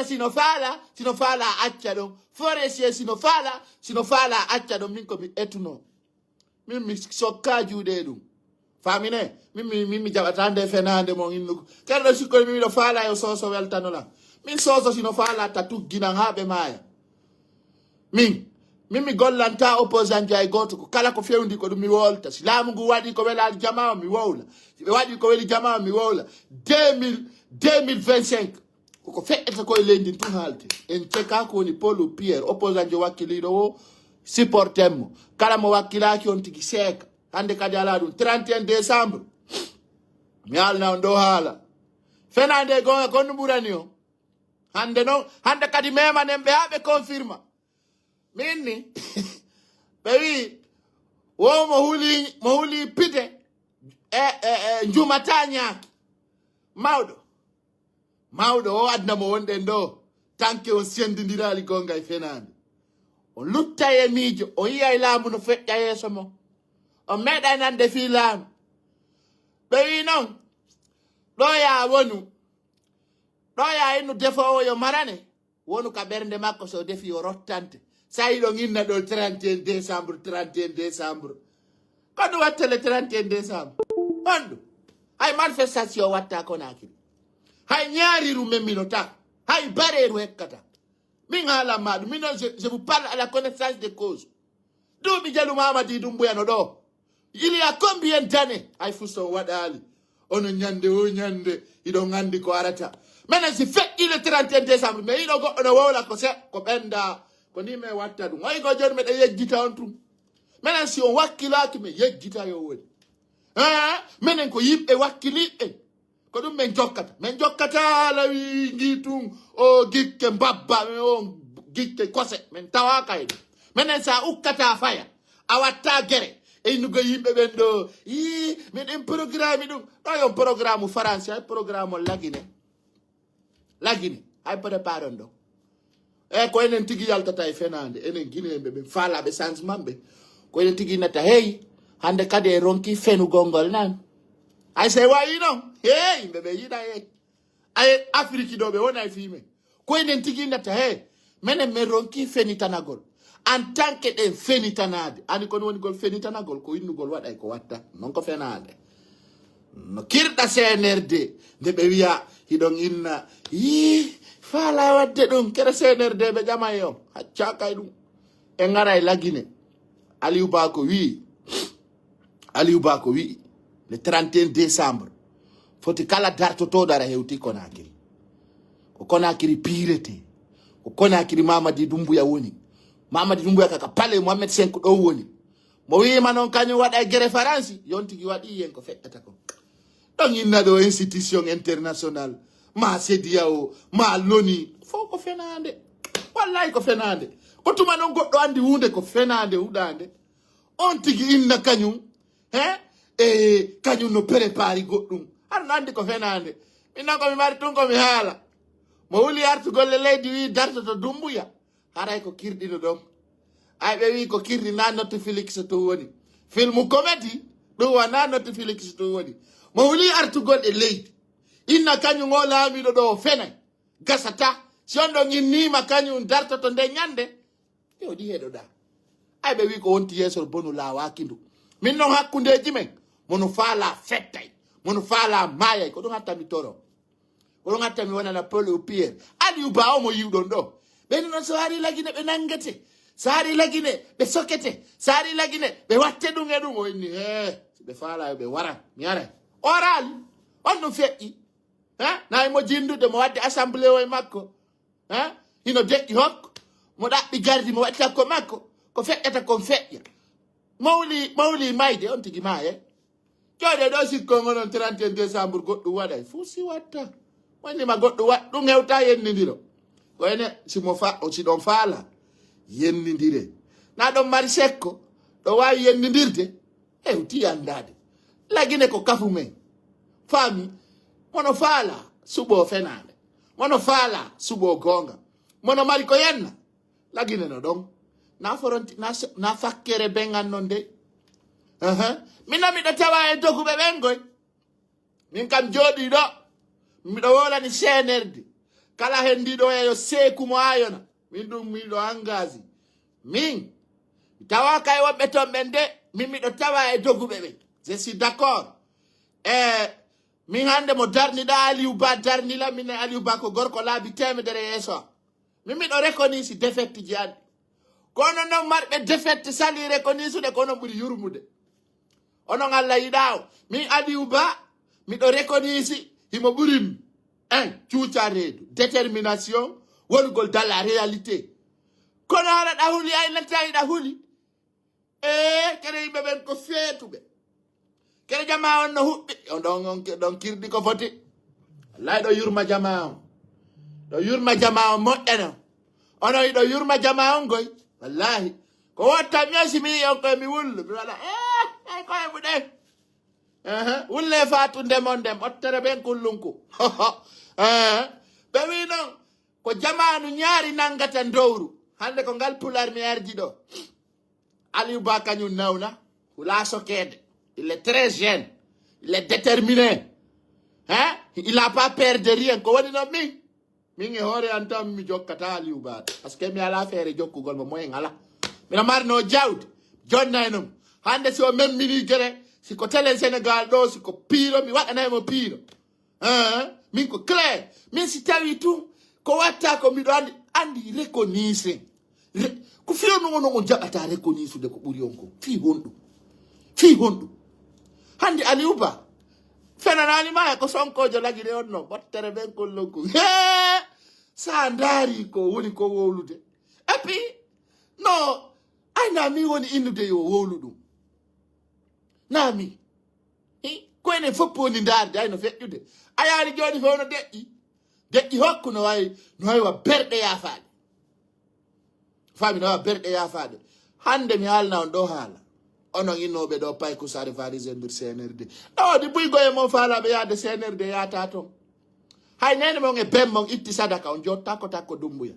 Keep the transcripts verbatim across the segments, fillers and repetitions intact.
Sino faala, sino faala acca ɗon. Forestier sino faala, sino faala acca ɗon. Min ko mi etuno. Min mi sokka juuɗe ɗum. Famine, min mi min mi jaɓata nde fenaande mon innugo. Kala ɗo sikkoy min miɗo faala yo soso weltanola. Min soso sino faala ta tugginan haa ɓe maaya. Min, min mi gollanta opposant jo ay gooto ko kala ko fewndi ko ɗum mi wolta. Si laamu ngu waɗi ko welaali jamaa mi wowla. Si ɓe waɗi ko weli jamaa mi wowla. deux mille, deux mille vingt-cinq. Koko feƴƴata ko e leydi ndin tun haalde. En ceka ko woni Paul Pierre, opposant jo wakkiliiɗo o, supporten mo. Kala mo wakkilaaki on tigi seeka. Hannde kadi alaa ɗum. trente et un décembre. Mi haalna on ɗo haala. Fenaande e goonga kon no ɓurani on. Hannde non, hannde kadi memanen ɓe haa ɓe confirma. Min ni, ɓe wi, wo mo huli, mo huli pite, e, e, e, njumata ñaaki. Mawɗo. Mawɗo o adna mo wonɗen ɗo. Tanke on sendindiraali goonga e fenaande. On lutta e miijo, on yi'ay laamu no feƴƴa yeeso mo. On meeɗay nande fii laamu. Ɓe wi non, ɗo yaa wonu, ɗo yaa innu defoowo yo marane. Wonu ka ɓernde makko so defi o rottante. Sa yiɗon inna ɗo trente et un décembre, trente et un décembre. Ko ɗum watta le trente et un décembre? Honɗum? Hay manifestation watta Conakry. Hay ñaariru men mino ta. Hay bareeru hekkata. Min haalan ma ɗum. Min non, je, je vous parle à la connaissance de cause. Duuɓi jelu Mamadi Doumbouya no ɗo. Il y a combien d'années? Hay fuu so on waɗaali. Ono ñande o ñande, hiɗon anndi ko arata. Menen si feƴƴi le trente et un décembre, mais hiɗo goɗɗo no wowla ko se, ko ɓenda. Ko ni men watta ɗum. Oy ko jooni meɗen yejjita on tun. Menen si on wakkilaaki, men yejjita yo woni. Eh, menen ko yimɓe wakkiliiɓe. Ko ɗum men jokkata. Men jokkata lawi ngi tun o gikke mbabba, o gikke kose. Men tawaaka e ɗum. Menen sa ukkata faya, a watta gere. E innugo yimɓe ɓen ɗo, ii, miɗen programme ɗum. Ɗo yon programme Faransi, hay programme Lagine. Lagine, hay préparon ɗo. E ko enen tigi yaltata e fenaande, enen Guinéen ɓe, ɓen faalaaɓe changement ɓe. Ko enen tigi innata, hey, hannde kadi e ronki fenugol ngol nan. Ay, se wayi non, hey, yimɓe ɓe yiɗa, hey. Ay, Afiriki ɗo ɓe wona e fii men. Ko enen tigi innata, hey, menen men ronki fenitanagol. En tant que ɗen fenitanaade. Ani kono woni gol fenitanagol, ko innugol waɗay ko watta. Non ko fenaande. No kirɗa C N R D, nde ɓe wiya hiɗon inna, yii, faala waɗde ɗum, kere C N R D ɓe ƴamay on, haccaka e ɗum. En ngaray Lagine. Aliou Ba ko wi'i, Aliou Ba ko wi'i, le trente et un décembre, foti kala dartotooɗo ara hewti Conakry. Ko Conakry piirete. Ko Conakry Mamadi Doumbouya woni. Mamadi Doumbouya kaka palais Mohamed cinq ɗo woni. Mo wi'ima non kañum waɗa e gere Faransi, yon tigi waɗi yen ko feƴƴata kon. Ɗon inna ɗo institution international, ma CEDEAO, ma l'ONU, fof ko fenaande. Wallahi ko fenaande. Ko tuma non goɗɗo anndi huunde ko fenaande huɗaande. On tigi inna kañum, he? E kañum no prépari goɗɗum. Aɗa anndi ko fenaande. Min non ko mi mari tun ko mi haala. Mo huli artugol e leydi wi dartoto Doumbouya. Haray ko kirɗino ɗon. Ay ɓe wi ko kirɗi na Netflix to woni. Filmu comédie, ɗum wona Netflix to woni. Mo huli artugol e leydi. Inna kañum o laamiɗo ɗo o fenay. Gasata. Si on ɗon innima kañum dartoto nde ñande. Yo ɗi heɗoɗa. Ay ɓe wi ko wonti yeeso bonu laawaaki ndu. Min non hakkundeeji men. Mono faala fettay. Mono faala maayay. Ko ɗum hatta mi toro. Ko ɗum hatta mi wonana Paul Pierre. Aliou Ba o mo yiwɗon ɗo. Ɓen non so hari Lagine ɓe nangete. So hari Lagine ɓe sokete. So hari Lagine ɓe watte ɗum e ɗum. O inni, he, si ɓe faala yo ɓe wara. Mi aray. O araali. On ɗum feƴƴi. Ha? Nayi mo jindude mo wadde assemblée o e makko. Ha? Hino deƴƴi hokko. Mo ɗaɓɓi gardi mo waɗi takko makko. Ko feƴƴata kon feƴƴa. Mawli, mawli mayde on tigi maaye. Jooɗe ɗo sikkon onon trente et un décembre goɗɗum waɗay. Fuu si watta. Woni ma goɗɗum waɗ, ɗum hewta yennindiro. Ko ene, si mo fa, o si ɗon faala. Yennindire. Na ɗon mari sekko. Ɗo waawi yennindirde. Hewti anndaade. Lagine ko kafu men. Faami? Mono faala suɓo fenaande. Mono faala suɓo goonga. Mono mari ko yenna. Lagine no ɗon. Na foronti, na, so- na fakkere bengan non de. Aha. Min no miɗo tawa e doguɓe ɓen goy. Min kam jooɗi ɗo. Miɗo wolani C N R D. Kala henndiiɗo oya yo seeku mo ayona. Min ɗum miɗo engagé. Min, mi tawa kay wonɓe toon ɓen de, min miɗo tawa e doguɓe ɓen. Je suis d'accord. E min hannde mo darniɗa Aliou Ba darnila, min Aliou Ba ko gorko laabi teemedere yeeso am. Min miɗo reconnaître défaite ji an. Kono noon marɓe défaite sali reconnaître ɗe kono ɓuri yurmude. Onon Allah yiɗa o. Min Aliou Ba, miɗo reconnaître himo ɓurin. En, cuuca reedu, détermination, wonugol dans la réalité. Kono hara ɗa huli, ay lanta ɗa huli. Ee, kere yimɓe ɓen ko feetuɓe. Kere jama on no huɓɓi. On ɗon, on, ɗon kirdi ko foti. Wallahi ɗo yurma jama on. Ɗo yurma jama on moƴƴano. Ono iɗo yurma jama on goy. Wallahi. Ko wotta mi si mi on koye mi wullu. Mi waɗa, ee, ay koye mu ɗen. Ehe, wulle faatu ndemon ndem, ottere ɓen kullunku. Ehe. Ɓe wi noon, ko jamaanu ñaari nanngata ndowru. Hannde ko ngal pular mi ardi ɗo. Aliou Ba kañum nawna, hula sokeede. Il est très jeune. Il est déterminé. Hein? Il a pas peur de rien. Ko woni noon min? Min e hoore an tan mi jokkata Aliou Ba. Parce que mi alaa feere jokkugol mo, moyen alaa. Mino marno jawdi. Jonna e noon. Hannde si o memmini gere, si ko télé Sénégal ɗo, si ko piiro, mi waɗanay mo piiro. Hein? Min ko clair. Min si tawi tun, ko watta ko miɗo andi, andi reconnaissance. Re-, ko fewno onon on jaɓata reconnaissude ko ɓuri on ko. Fii honɗum? Fii honɗum? Hannde Aliou Ba, fenanaani ma ko Sonkojo lagine on no, ɓottere ɓen kollon ko. Hee! Sa ndaari ko woni ko wowlude. Et puis, no, ay na mi woni innude yo wowlu ɗum. Na mi. Hi, ko enen fof woni ndaarde, ay no feƴƴude. A yaali jooni fof no deƴƴi. Deƴƴi hokku no wayi, no wayi wa berɗe yaafaade. Faami no wa berɗe yaafaade. Hannde mi haalna on ɗo haala. Onon innooɓe ɗo pay ko sare Faris e nder C N R D. Ɗo waɗi buygo e mon faalaaɓe yaade C N R D yaata toon. Hay nene mon e ben mon itti sadaka on jotta ko takko Dumbuya.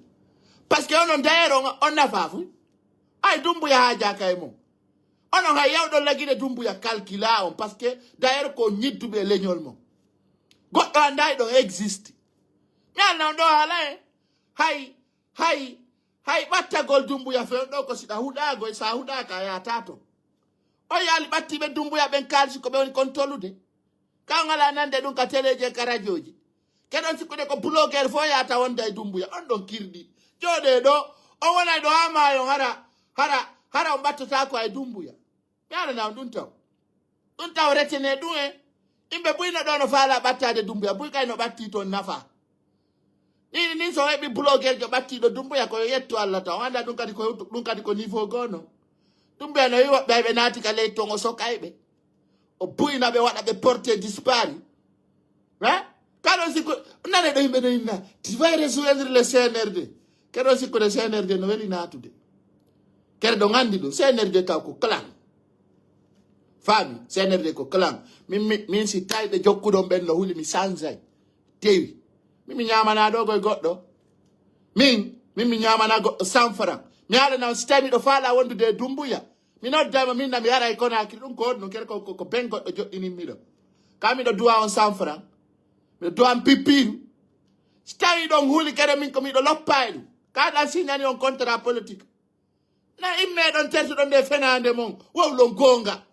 Parce que onon d'ailleurs on, on nafa fu. Ay Dumbuya haajaka e mon. Onon hay yawɗon lagine Dumbuya calcula on. Parce que d'ailleurs ko ñidduɓe e leñol mon. Goɗɗo annda e ɗon existe. Mi haalna on ɗo haala e. Hay, hay, hay ɓattagol Dumbuya fewn ɗo ko siɗa huɗaago e sa huɗaaka a yaata toon. O yaali ɓattiiɓe Dumbuya ɓen kaalisi ko ɓe woni kon tolude. Ka on alaa nande ɗum ka teleeji e ka rajooji. Keɗon sikkude ko blogueur fof yaata wonda e Dumbuya. On ɗon kirɗi. Jooɗee ɗo, on wonay ɗo haa maayon hara, hara, hara on ɓattotaako e Dumbuya. Mi alana on ɗum taw. Ɗum taw retene ɗum e. Yimɓe buy no ɗo no faala ɓattaade Dumbuya. Buy kay no ɓatti toon nafa. Ni, ni so heɓi blogueur jo ɓattiiɗo Dumbuya ko yo yettu Allah taw. On annda ɗum kadi ko, ɗum kadi ko niveau goo non. Dumbuya no wi woɓɓe ay ɓe naati ka leydi toon o sokay ɓe. O buyna ɓe waɗa ɓe porté disparu. Hein? Kaɗon sikku, nane ɗo yimɓe no inna, tu vas rejoindre le C N R D. Keɗon sikkude C N R D no weli naatude. Kere ɗo nganndi ɗum, C N R D taw ko clan. Faami, C N R D ko clan. Min, min, min si tawi ɓe jokkuɗon ɓen no huli mi sanjay. Tewi. Min mi ñaamana ɗo koye goɗɗo. Min, min mi ñaamana goɗɗo cent francs. Mi haala nan si tawi miɗo faala wondude e Dumbuya. Mi nodda mo min na mi ara e Conakry ɗum ko ɗum kere ko, ko, ko ben goɗɗo joɗɗinin miɗo. Ka miɗo duwa on cent francs. Miɗo duwa on pippiru. Si tawi ɗon huli kere min ko miɗo loppa e ɗum. Ka ɗan signani on contrat politique. Na imme ɗon tertuɗon nde fenaande mon. Wowlon goonga.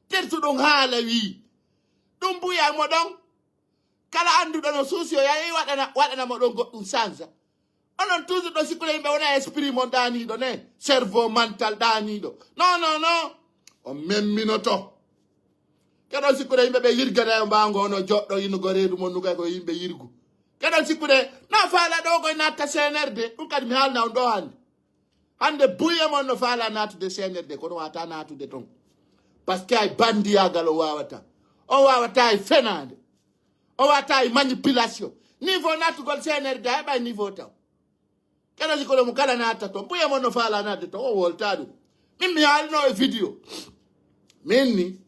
Tertuɗon haala wi. Dumbuya mo ɗon. Kala annduɗo no suusi o yahi waɗana, waɗana mo ɗon goɗɗum sansa. Onon toujours ɗo sikkude yimɓe wona esprit mon ɗaaniiɗo ne, cerveau mental ɗaaniiɗo. Non, non, non. On memminoto. Keɗon sikkude yimɓe ɓe yirgana e mbaango ono joɗɗo inugo reedu mon nugay ko yimɓe yirgu. Keɗon sikkude na faala ɗo koye natta C N R D. Ɗum kadi mi haalna on ɗo hannde. Hannde buye mon no faala naatude C N R D kono wata naatude toon. Parce que ay bandiyaagal o waawata. O waawata ay fenaande. O waawata ay manipulation. Niveau naatugol C N R D a heɓay niveau taw. Kala si kono mo kala naata toon. Buye mon no faala naatde toon. O wolta ɗum. Min mi haalno e vidéo. Min ni.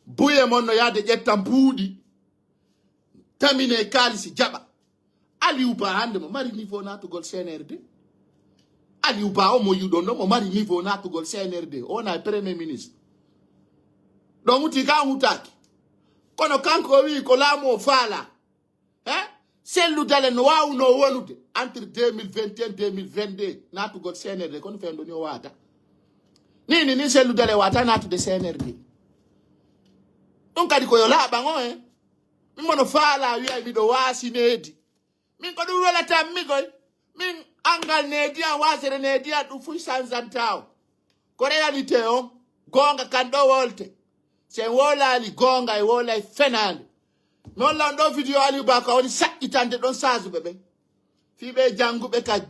Buye mon no yaade ƴetta mbuuɗi. Tamine kaalisi jaɓa. Aliou Ba hannde mo mari niveau naatugol C N R D. Aliou Ba o mo yiɗon ɗo mo mari niveau naatugol C N R D. O wona e premier ministre. Ɗon huti ka on hutaaki. Kono kanko o wi'i ko laamu o faala. He? Cellou Dalein no waawno wonude entre deux mille vingt et un, deux mille vingt-deux, naatugol C N R D, kono fendo ni o waata. Ni, ni, ni Cellou Dalein waata naatude C N R D. Ɗum kadi ko yo laaɓan o, eh. Min mono faala wiya miɗo waasi needi. Min ko ɗum welata mi koy. Min angal needi an, waasere needi an, ɗum fuy sanzanta o. Ko réalité on. Goonga kan ɗo wolte. Si en wowlaali goonga, e wowlay fenaande. Mi holla on ɗo vidéo Aliou Ba ko woni saɗɗitande ɗon saazuɓe ɓen. Fii ɓe jannguɓe ka,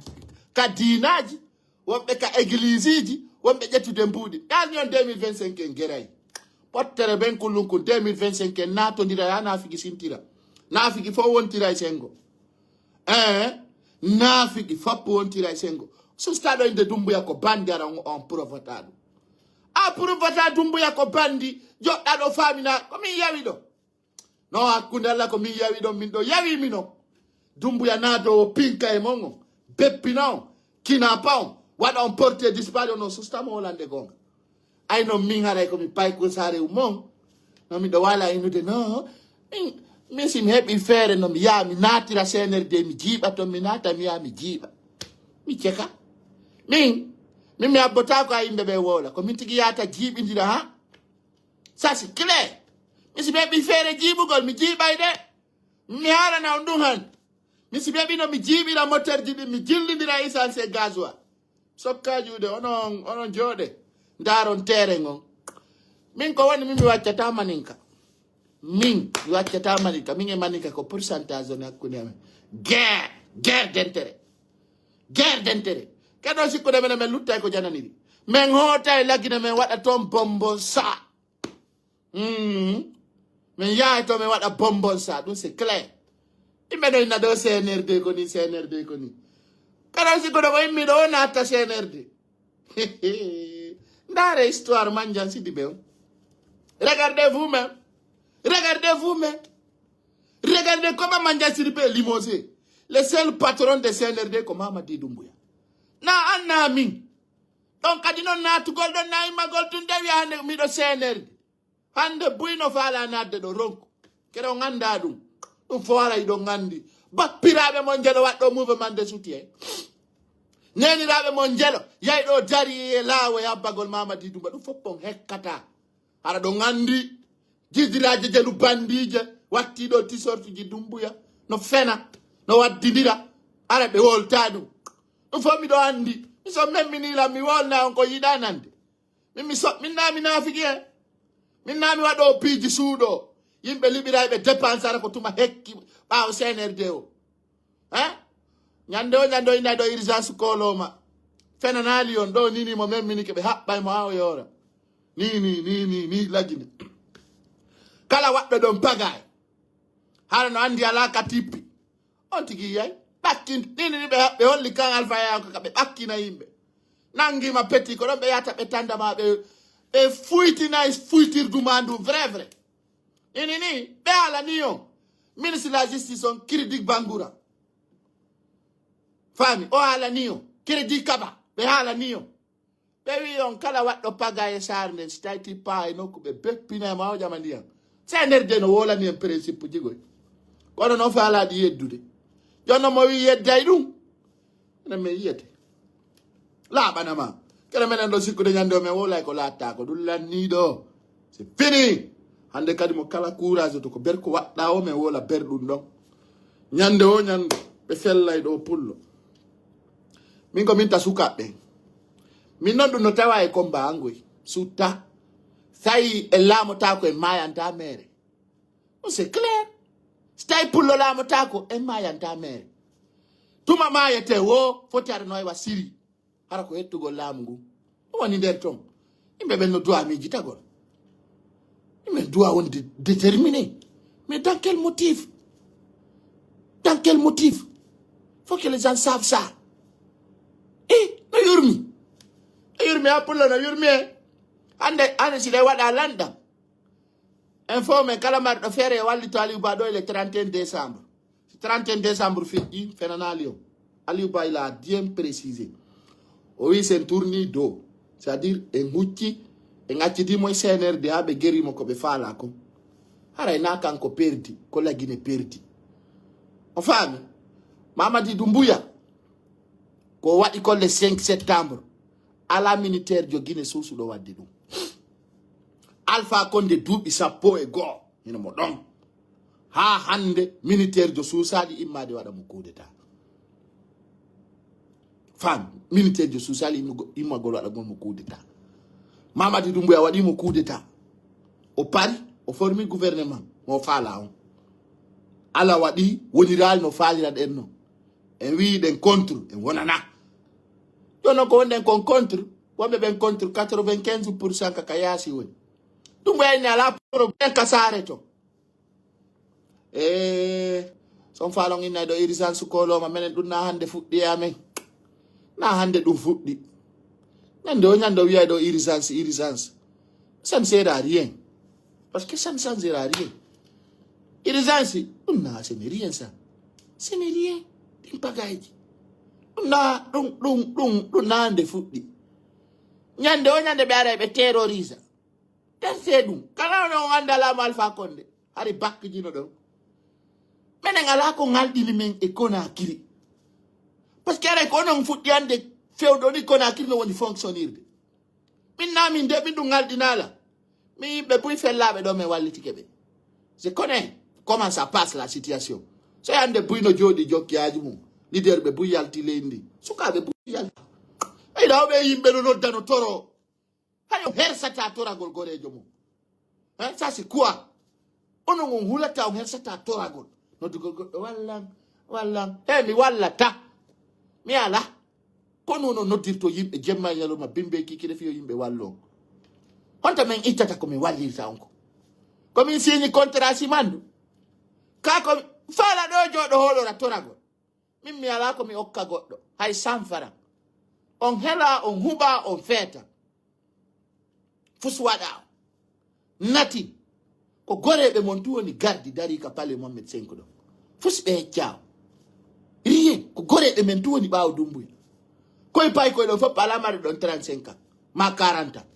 ka diinaaji, wonɓe ka égliseji, wonɓe ƴettude mbuuɗi. Ɗaani on deux mille vingt-cinq en geray. Ɓottere ɓen kullun kun deux mille vingt-cinq en naatondira, ya naafigi sintira. Naafigi fof wontira e senngo. Eh, naafigi fop wontira e senngo. Susta ɗo innde Dumbuya ko bandi, ara on, on provata ɗum. A provata Dumbuya ko bandi, joɗɗa ɗo faamina, ko min yawi ɗo. No hakkunde Allah ko min yawi ɗon, min ɗo yawi mi non. Dumbuya naado o pinka e mon on, beppina on, kinapa on, waɗa on porté disparu, no susta mo wolande goonga. Ay non min haray ko mi pay ko saare mon. No miɗo wala inude no. Min, min si mi heɓi feere no mi yaha mi naatira C N R D, mi jiiɓa ton, mi naata mi yaha mi jiiɓa. Mi ceka. Min, min mi abbotako a yimɓe ɓe wowla. Ko min tigi yahata jiiɓidira ha. Ça c'est clair. Mi si ɓe ɓi feere jiiɓugol, mi jiiɓay de. Mi haalana on ɗum han. Mi si ɓe ɓino mi jiiɓira moterji ɗin, mi jillindira essence e gasoil. Sokka juuɗe, onon, onon jooɗe. Ndaaron terrain on. Min ko woni min mi waccata maninka. Min mi waccata maninka. Min e maninka ko pourcentage on hakkunde amen. Guerre, guerre d'intérêt. Guerre d'intérêt. Keɗo sikkude men, men luttay ko jananiri. Men hootay lagine men waɗa toon bonbon sa. Mm. Min yahay to min waɗa bonbon sa, ɗum c'est clair. Imɓe no inna ɗo C N R D ko ni, C N R D ko ni. Kala si kono ko immi ɗo natta C N R D. Ndaare histoire Mandiang Sidibé on. Regardez vous-même. Regardez vous-même. Regardez comment Mandiang Sidibé est limogé. Le seul patron de C N R D ko Mamadi Doumbouya. Na anna min. Ɗon kadi non naatugol ɗon na immagol tun de wiya hande miɗo C N R D. Hande buy no faala naatde ɗo ronku. Kede on annda ɗum. Ɗum fof haray ɗon anndi. Bappiraaɓe mon njelo waɗɗo mouvement de soutien. Neeniraaɓe mon njelo yay ɗo dari e laawo e abbagol Mamadi Dumba. Ɗum fof on hekkata. Hara ɗon anndi. Jidiraaje jelu bandiije watti ɗo tisortuji Dumbuya. No fena. No waddindira. Hara ɓe wolta ɗum. Ɗum fof miɗo anndi. Mi so memminilam mi wolna on ko yiɗa nande. Min mi so min na mi naafigi en. Min na mi waɗo piiji suuɗo. Yimɓe liɓirayɓe dépense ara ko tuma hekki ɓaawo C N R D o. Hein? Ñande o ñande o ina ɗo urgence koloma. Fenanaali on ɗo nini mo memminike ɓe haɓɓay mo ha o yoora. Ni ni ni ni ni lagine. Kala waɗɓe ɗon pagay. Hara no andi ala ka tippi. On tigi yiyay ɓakkin ɗini ni ɓe ɓe holli kan Alfa Yaya ko ka ɓe ɓakkina yimɓe. Nangima peti ko ɗon ɓe yata ɓe tanda ma ɓe ɓe fuytinay fuytirdu ma ndu vrai vrai. Ini ni ɓe alani on. Ministre de la justice on Crédit Bangoura. Fami o alani on. Crédit Kaba ɓe alani on. Ɓe wi on kala waɗɗo paga e saare nden si tayti paa e nokku ɓe beppina e ma o ƴama ndiyan. C N R D no wolani en principe jigoy. Kono noon faalaɗi yeddude. Jonno mo wi yedday ɗum. Enen min yiyete. Laaɓana ma. Kene menen ɗo sikkude ñande o min wowlay ko laattaako ɗum lanniɗo. C'est fini. Hande kadi mo kala courage to ko ber ko waɗɗa o min wola ber ɗum ɗon. Ñande o ñande ɓe fellay ɗo pullo. Min ko min ta sukaɓɓe. Min noon ɗum no tawa e combat angoy sutta. Sayi e laamotako en mayanta mere. Ɗum c'est clair. So tawi pullo laamotako en mayanta mere. Tuma mayete wo foti ara no e wa siri. Hara ko hettugol laamu ngu. Ɗum woni nder ton. Yimɓe ɓen no duwa miijitagol. Yimɓe duwa wonde déterminé. Mais dans quel motif? Dans quel motif? Faut que les gens savent ça. E no yurmi. No yurmi ha pullo no yurmi e. Hande hande si ɗe waɗa lanɗam. Info men kala marɗo feere e wallito Aliou Ba ɗo e le trente et un décembre. Si trente et un décembre feƴƴi fenanaali on. Aliou Ba il a bien précisé. O wi sen tourni do. C'est-à-dire en hucci en accidi mo e C N R D ha ɓe geri mo ko ɓe faala kon. Haray na kanko perdi ko lagine perdi. O faami? Mamadi Doumbouya, ko waɗi ko le cinq septembre, ala militaire jo Guinée suusuɗo waɗde ɗum. Alpha Condé duuɓi sappo e goo, hino mo ɗon. Haa hannde, militaire jo suusaali immaade waɗa mo coup d'état. Faami? Militaire jo suusaali immugo-, immagol waɗagol mo coup d'état. Mamadi Doumbouya waɗi mo coup d'état. O pari, o formi gouvernement, mo faala on. Ala waɗi, woniraali no faalira ɗen non. En wiyi ɗen contre, en wonana. Jooni non ko wonɗen kon contre, wonɓe ɓen contre quatre-vingt-quinze pour cent ka, ka yaasi woni. Ɗum wayni ala problème ka saare to. E, son faalon innay ɗo urgence kooloma, menen ɗum na hannde fuɗɗi e amen. Na hannde ɗum fuɗɗi. Ñande o ñande o wiyay ɗo urgence, urgence. Ça ne sert à rien. Parce que ça ne changera rien. Urgence, ɗum na, ce n'est rien ça. Ce n'est rien. Ɗin pagayji. Ɗum na, ɗum, ɗum, ɗum, ɗum na hannde fuɗɗi. Ñande o ñande ɓe aray ɓe terrorise. Ɓertee ɗum. Kala on on annda laamu Alpha Condé. Hari bakkijino ɗon. Menen alaa ko ŋalɗini men e Conakry. Parce que aray ko onon fuɗɗi annde fewdo ni Conakry no woni fonctionnirde. Min na min de, min ɗum ŋalɗinaala. Min yimɓe buy fellaaɓe ɗo, men wallitike ɓe. Je connais comment ça passe la situation. So hannde buy no jooɗi jokkiyaaji mum. Leader ɓe buy yalti leydi ndi. Sukaaɓe buy yalti. Ey, ɗo ɓe yimɓe no noddano toro. Hay on hersata toragol goreejo mum. Hein, ça c'est quoi? Onon on hulata, on hersata toragol. Noddugol goɗɗo, "Wallan, wallan." Hey, mi wallata. Mi ala. Kono no noddirto yimɓe jemma e ñalawma, bimbe kikire fiyo yimɓe wallo. Honto men ittata ko mi wallirta on ko? Ko min signi contrat simandu. Ka ko faala ɗo jooɗo hoolora toragol. Min mi ala ko mi okka goɗɗo. Hay sanfara. On hela, on huɓa, on feeta. Fus waɗa. Natin. Ko goreeɓe mon tu woni gardi dari ka palais Mohamed cinq ɗo. Fus ɓe hecca o. Rien. Ko goreeɓe men tu woni ɓaawo Dumbuya. Koye pay koye ɗon fof alaa mari ɗon trente-cinq ans. Ma quarante ans.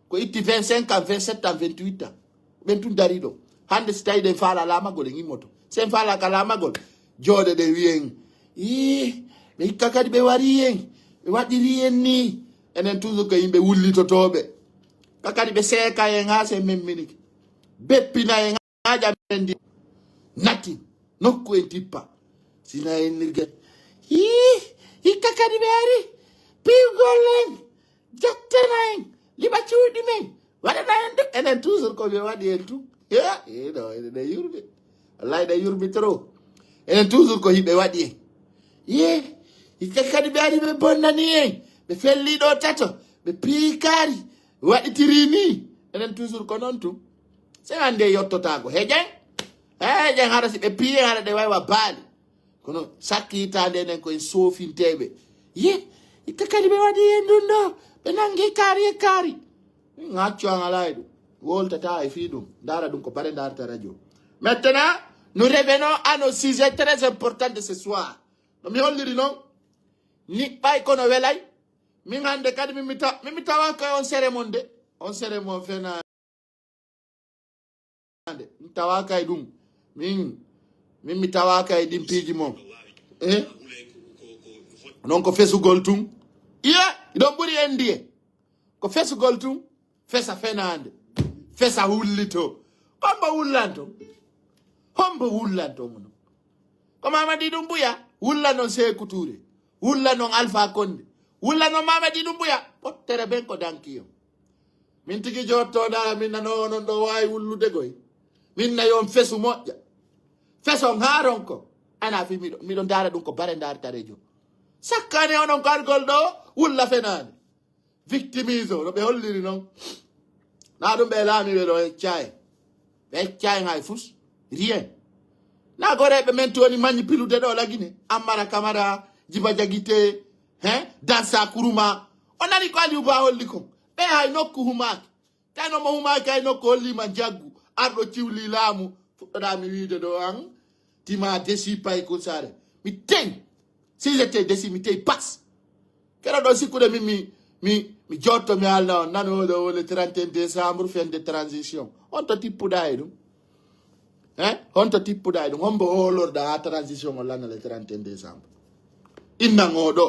Ko itti vingt-cinq ans, vingt-sept ans, vingt-huit ans. Ɓen tun dari ɗo. Hannde si tawi ɗen faala laamagol en immoto. Si en faala ka laamagol, jooɗe ɗe wiyen, "Ii, ɓe hikka kadi ɓe wari en, ɓe waɗiri en ni." Enen toujours ko yimɓe wullitotooɓe. Ka kadi ɓe seeka en haa se memminike. Beppina en haa ƴamen ndi. Natti. Nokku en tippa. Sina en nirget. "Ii, hikka kadi ɓe ari. Piwgol en. Jottana en. Liɓa cuuɗi men. Waɗana en ɗum." Enen toujours ko ɓe waɗi en tun. Ya, ino, ene ɗe yurmi. Wallahi ɗe yurmi trop. Enen toujours ko hiɓe waɗi en. Ye, hikka kadi ɓe ari ɓe bonnani en. Ɓe felli ɗo tato. Ɓe piikaari. Waɗitiri ni. Enen toujours ko noon tun. Se hannde yottotaako. Heƴen. Heƴen hara si ɓe piyen hara ɗe waywa baali. Kono sakki hitaande enen ko en soofinteeɓe. Ye, hikka kadi ɓe waɗi en ɗum ɗo. Ɓe nangi kaari e kaari. Ngaccu an alaa e ɗum. Woltata e fii ɗum. Ndaara ɗum ko bare ndaarta radio. Maintenant, nous revenons à nos sujets très importants de ce soir. No mi holliri noon, niɓɓay kono welay. Min hannde kadi min mi ta-, min mi tawa ko on sere mon de. On sere mon fena. Nde mi tawaaka e ɗum. Min, min mi tawaaka e ɗin piiji mon. Eh? Non ko fesugol tun. Iye, ɗon ɓuri en ndiye. Ko fesugol tun. Fesa fenaande. Fesa wullito. Hombo wullanto? Hombo wullanto mo non? Ko Mamadi Dumbuya. Wulla non Seeku Tuure. Wulla non Alpha Konde. Wulla non Mamadi Dumbuya. Ɓottere ɓen ko danki on. Min tigi jotto dara, min nano onon ɗo waawi wullude goy. Min nayi on fesu moƴƴa. Feson haa ronko. Ana fi miɗo, miɗo ndaara ɗum ko bare ndaartarejo. Sakkane onon kargol ɗo, wulla fenaande. Victimise o, no ɓe holliri non. Na ɗum ɓe laami ɓe ɗo e caye. Ɓe caye hay fus. Rien. Na goreeɓe men to woni mañi pilude ɗo lagine. Ammara Kamara, Jiba Jagite, he? Dansa Kuruma. O nani ko Aliou Ba holli kon. Ɓe hay nokku humaaki. Tawi no mo humaaki hay nokku holliima njaggu. Arɗo ciwli laamu. Fuɗɗoɗaa mi wiide ɗo an. Tima desi pay ko saare. Mi tey. Si j'étais desi, mi tey pas. Kera ɗo sikkude min mi, mi, mi jotto mi haalna on. Nano ɗo le trente et un décembre, fin de transition. On to tippuɗaa e ɗum. Hein? Honto tippuɗa e ɗum? Hombo hoolorɗa ha transition o lanna le trente et un décembre? Innan o ɗo.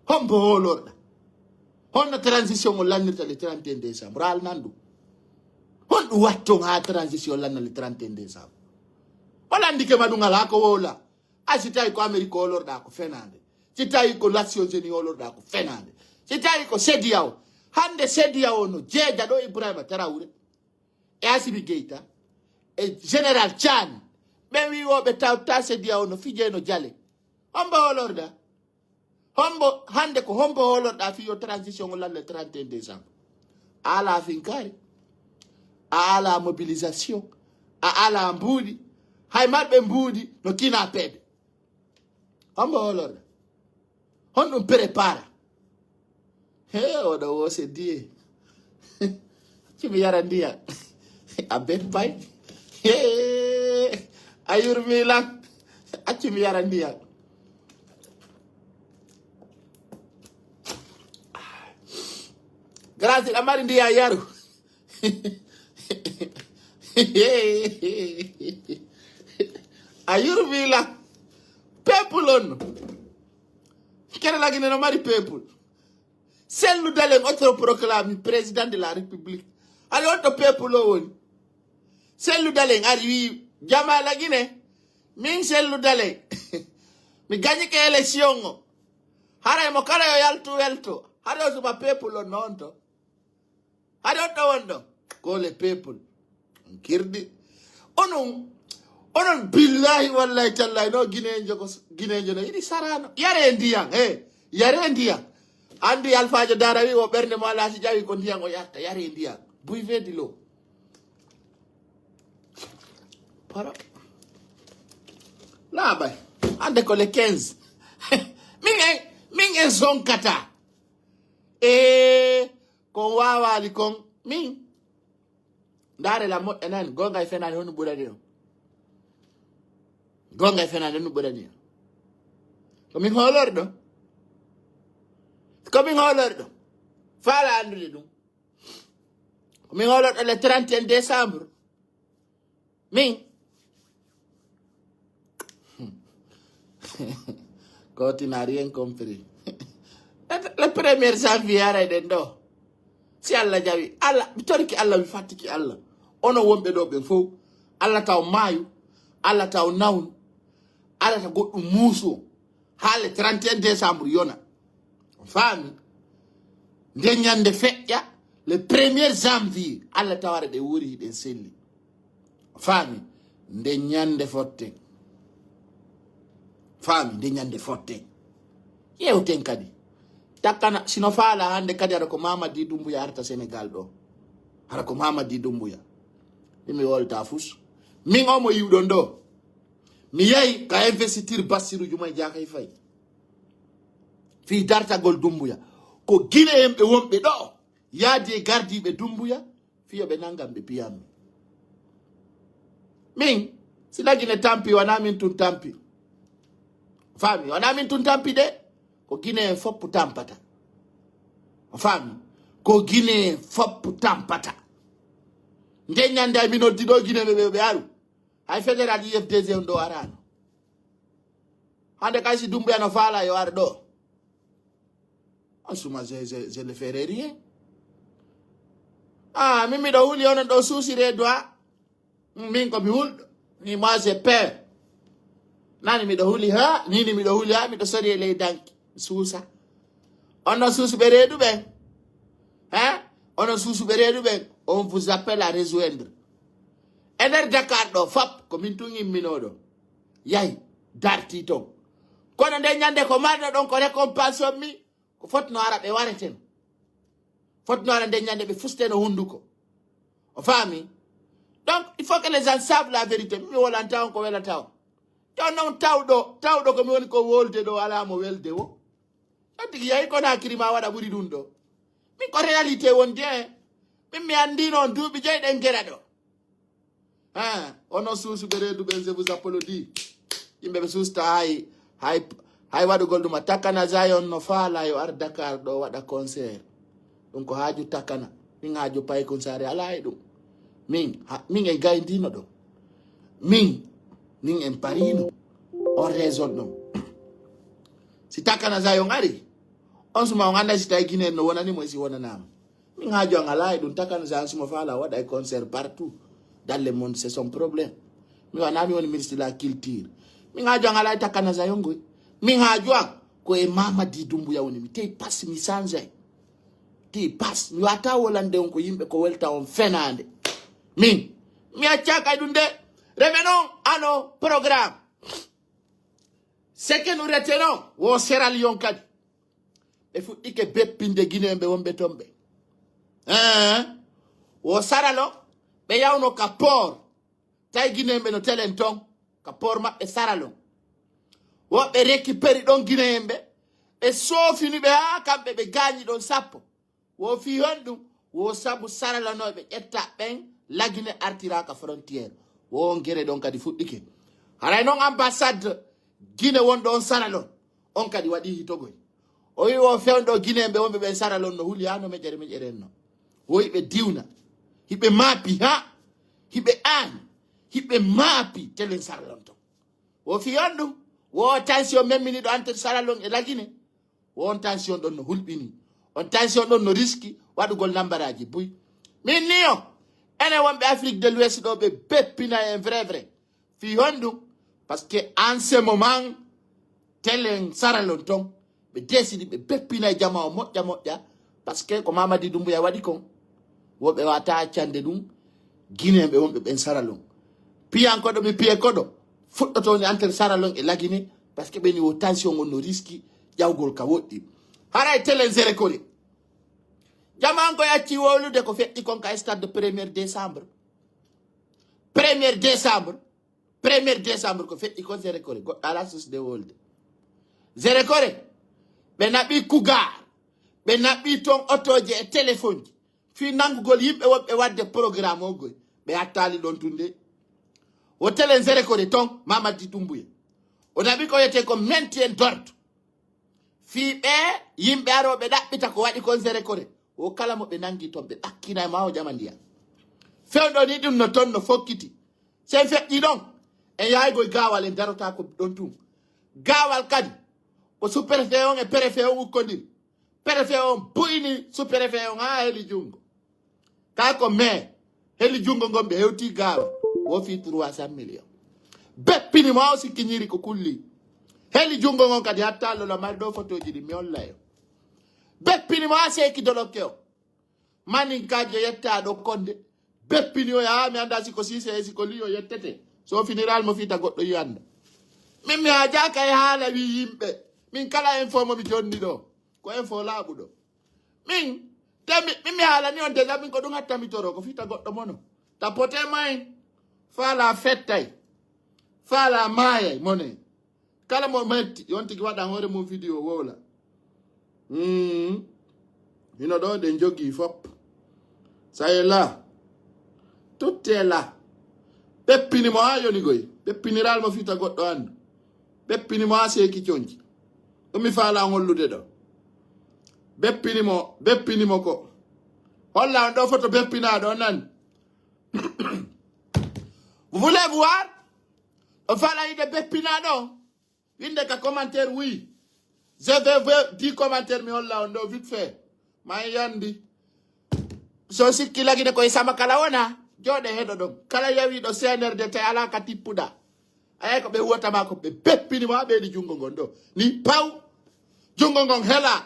Hombo hoolorɗa? Honno transition o lannirta le trente et un décembre? Al nan ɗum. Honɗum watton ha transition lanna le trente et un décembre? O landike ma ɗum ala ko wowla. A si tawi ko Amérique hoolorɗa ko fenande. Si tawi ko Nations Unies hoolorɗa ko fenande. Si tawi ko CEDEAO. Hande CEDEAO no jeeja ɗo Ibrahima Traoré. E Assimi Goïta. E Général Tchiani. Ɓen wi woɓe tawta CEDEAO no fije no jale. Hombo hoolorɗa? Hombo, hande ko hombo hoolorɗa fii yo transition o lanne trente et un décembre? A ala finkaari. A ala mobilisation. A ala mbuuɗi. Hay marɓe mbuuɗi no kina peede. Hombo hoolorɗa? Honɗum prépara? He, oɗo wose diye. Accu mi yara ndiyam. A beppay. He, a yurmi lan. Accu mi yara ndiyam. Grâce, a mari ndiyam yaru. A yurmi lan. Peuple on. Kene lagine no mari peuple. Cellou Dalein autoproclamé président de la République. Hari on to peuple o woni. Cellou Dalein ari wi jama lagine. Min Cellou Dalein. Mi gañike élection o. Haray mo kala yo yaltu welto. Hari o suba peuple on noon to. Hari on to won ɗo. Ko le peuple. On kirdi. Onon, onon billahi wallahi tallahi no Guinéen jogo, Guinéen jono. Iɗi sarano. Yare ndiyam. He. Yare ndiyam. Andi Alfajo Dara wi o ɓernde mo ala si ƴawi ko ndiyam o yarta. Yare ndiyam. Buvez de l'eau. Para. Laaɓay. Hande ko le quinze. Min en, min en sonkata. E ko wawali kon. Min. Ndaare la moƴƴa nani. Gonga e fenani honno ɓurani on? Gonga e fenani honno ɓurani on? Ko min hoolorɗo. Ko min hoolorɗo. Faala andude ɗum. Ko min hoolorɗo le trente et un décembre. Min. Ko tu n'as rien compris. Le premier janvier aray ɗen ɗo. Si Allah jawi, Allah, mi toriki Allah, mi fattiki Allah. Ono wonɓe ɗo ɓen fow. Allah taw maayu, Allah taw nawnu, Allah taw goɗɗum muusu. Ha le trente et un décembre yona. On faami? Nde ñande feƴƴa, le premier janvier, Allah tawara ɗe wori hiɗen selli. On faami? Nde ñande fotten. Faami? Nde ñande fotten. Yewten kadi. Takkana, sino faala hande kadi hara ko Mamadi Doumbouya arta Sénégal ɗo. Hara ko Mamadi Doumbouya. Ɗi mi wolta fus. Min o mo yiwɗon ɗo. Mi yahi ka investiture Bassirou Diomaye Diakhar Faye. Fii dartagol Dumbuya. Ko Guinéen ɓe wonɓe ɗo. Yaadi e gardiiɓe Dumbuya. Fii yo ɓe nangan ɓe piyammi. Min, si la Guinée tampi, wona min tun tampi. Faami, wona min tun tampi de. Ko Guinéen foppu tampata. Faami, ko Guinéen foppu tampata. Nde ñande ay mi noddi ɗo Guinée ɓe, ɓe, ɓe aru. Hay fédéral U F D G on ɗo arano. Hande kay si Dumbuya no faala yo ar ɗo. On suma, je, je, je ne ferai rien. Ah, min miɗo huli onon ɗo suusire doa. Min ko mi hulɗo. Ni moi j'ai peur. Nani miɗo huli ha, nini miɗo huli ha, miɗo sori e ley danki. Mi suusa. Onon suusuɓe reedu ɓen. Hein? Onon suusuɓe reedu ɓen. On vous appelle à rejoindre. E nder Dakar ɗo fop ko min tun imminoɗo. Yahi, darti ton. Kono nde ñande ko marno ɗon ko récompense on mi, ko fotno ara ɓe wareten. Fotno ara nde ñande ɓe fusteno hunduko. O faami? Donc, il faut que les gens savent la vérité. Mi wolanta on ko welata on. Te on non tawɗo, tawɗo ko mi woni ko wolde ɗo, ala mo welde wo. On tigi yahi Conakry ma waɗa ɓuri ɗum ɗo. Min ko réalité won de. Min mi anndino on duuɓi joyi ɗen gera ɗo. Ha, onon suusuɓe reedu ɓen, je vous applaudis. Yimɓe ɓe suusta hay, hay, hay waɗugol ɗum. A takana Zion no faala yo ar Dakar ɗo waɗa concert. Ɗum ko haaju takana. Min haaju paykun saare alaa e ɗum. Min, ha, min e gayndino ɗo. Min, min en parino. On raison ɗon. Si takana Zion ari, on suma on anda si tawi Guinée no wonani mo e si wonanama. Min haaju an alaa e ɗum, takana Zion suma faala waɗa e concert partout dans le monde, c'est son problème. Mi wana mi woni ministre de la culture. Min haaju an alaa e takana Zion ngoy. Min haaju an ko e Mamadi Doumbouya woni mi tey pas mi change. Ti pas mi wata wolande on ko yimɓe ko welta on fenaande. Min mi accaka e ɗum de. Revenons à nos programmes. Ce que nous retenons, wo Sierra Leone kadi. Ɓe fuɗɗike beppinde Guinéen ɓe wonɓe ton ɓe. Hein? Wo Sierra Leone, ɓe yawno ka port. Tawi Guinéen ɓe no telen ton, ka port maɓɓe Sierra Leone. Woɓɓe récupéri ɗon Guinéen ɓe, ɓe soofini ɓe haa kamɓe ɓe gaañi ɗon sappo. Wo fii honɗum? Wo sabu Sierra Leone ɓe ƴetta ɓen, La Guinée artira ka frontière. Wo on gere ɗon kadi fuɗɗike. Haray non ambassade Guinée wonɗo on Sierra Leone, on kadi waɗi hitogoy. O wi wo fewndo Guinée ɓe wonɓe ɓen Sierra Leone no huli haa no meƴere meƴere en no. Wo hiɓe diwna, hiɓe maapi ha, hiɓe aani, hiɓe maapi telen Sierra Leone ton. Wo fii honɗum? Wo tension memminiɗo entre Sierra Leone e La Guinée. Wo on tension ɗon no hulɓini. On tension ɗon no riski waɗugol nambaraaji buy. Min ni o, enen wonɓe Afrique de l'Ouest ɗo ɓe beppinay en vrai vrai. Fii honɗum? Parce que en ce moment, telen Sierra Leone ton, ɓe décidi ɓe beppinay jama o moƴƴa moƴƴa. Parce que ko Mamadi Doumbouya waɗi kon, wo ɓe wata accande ɗum Guinéen ɓe wonɓe ɓen Sierra Leone. Piyan koɗo mi piye koɗo, fuɗɗoto ni entre Sierra Leone e La Guinée, parce que ɓeni wo tension on no riski ƴawgol ka woɗɗi. Haray telen Zéro Corée. Jama an ko yacci wowlude ko feƴƴi kon ka stade de premier décembre. Premier décembre. Premier décembre ko feƴƴi kon Zéro Corée. Goɗɗo ala sosi de wolde. Zéro Corée, ɓe naɓi kugar. Ɓe naɓi ton otoje e téléphone ji. Fii nangugol yimɓe wonɓe waɗde programme o goy. Ɓe hattali ɗon tun de. Wo telen Zéro Corée ton, Mamadi Doumbouya. O naɓi ko wiyetee ko maintien d'ordre. Fii ɓe yimɓe arooɓe ɗaɓɓita ko waɗi kon Zéro Corée. Wo kala mo ɓe nangi ton, ɓe ɗakkina e ma o ƴama ndiyan. Fewndo ni ɗum no ton no fokkiti. Sen feƴƴi ɗon, en yahaygoy gaawal, en darota ko ɗon tun. Gaawal kadi, ko sous-préfet on e préfet on ukkodiri. Préfet on bu'ini sous-préfet on haa heli junngo. Kaa ko maire, heli junngo ngon ɓe hewti gaawal, wo fii trois cent millions. Beppini mo o sikkiñiri ko kulli. Heli junngo ngon kadi hatta lola mari ɗo fotoji ɗi mi holla yo. Beppini mo a seeki dolokke o. Manin kaji yetta ɗo konde. Beppini o yaa mi anda siko sise e siko liyo yettete. So finiral mo fita goɗɗo yi anda. Min mi hajaka e haala wi yimɓe. Min kala info mo mi jonni ɗo. Ko info laaɓuɗo. Min, te mi, min mi haalani on déjà min ko ɗum hatta mi toro ko fita goɗɗo mono. Tapote may. Fala fettay. Fala mayay mone. Kala mo metti, yontigi waɗan hoore mum vidéo wowla. Mm. Hino ɗo ɗen jogii fop. Ça est là. Tout est là. Ɓeppini mo haa yoni goy. Ɓeppiniral mo fita goɗɗo andu. Ɓeppini mo haa seeki conci. Ɗum mi faala hollude ɗo. Ɓeppini mo, ɓeppini mo ko. Holla on ɗo foto ɓeppinaaɗo on nani. Vous voulez voir? O faala yiɗe ɓeppinaaɗo on. Winde ka commentaire oui. Je vais voir dix commentaires mi holla on ɗo vite fait. Ma yandi. So sikki lagine koye sama kala wona. Jooɗe heɗo ɗon. Kala yawiɗo C N R D te ala ka tippuɗa. Ayay ko ɓe huwata ma ko ɓe beppini ma ɓeydi junngo ngon ɗo. Ni paw. Junngo ngon hela.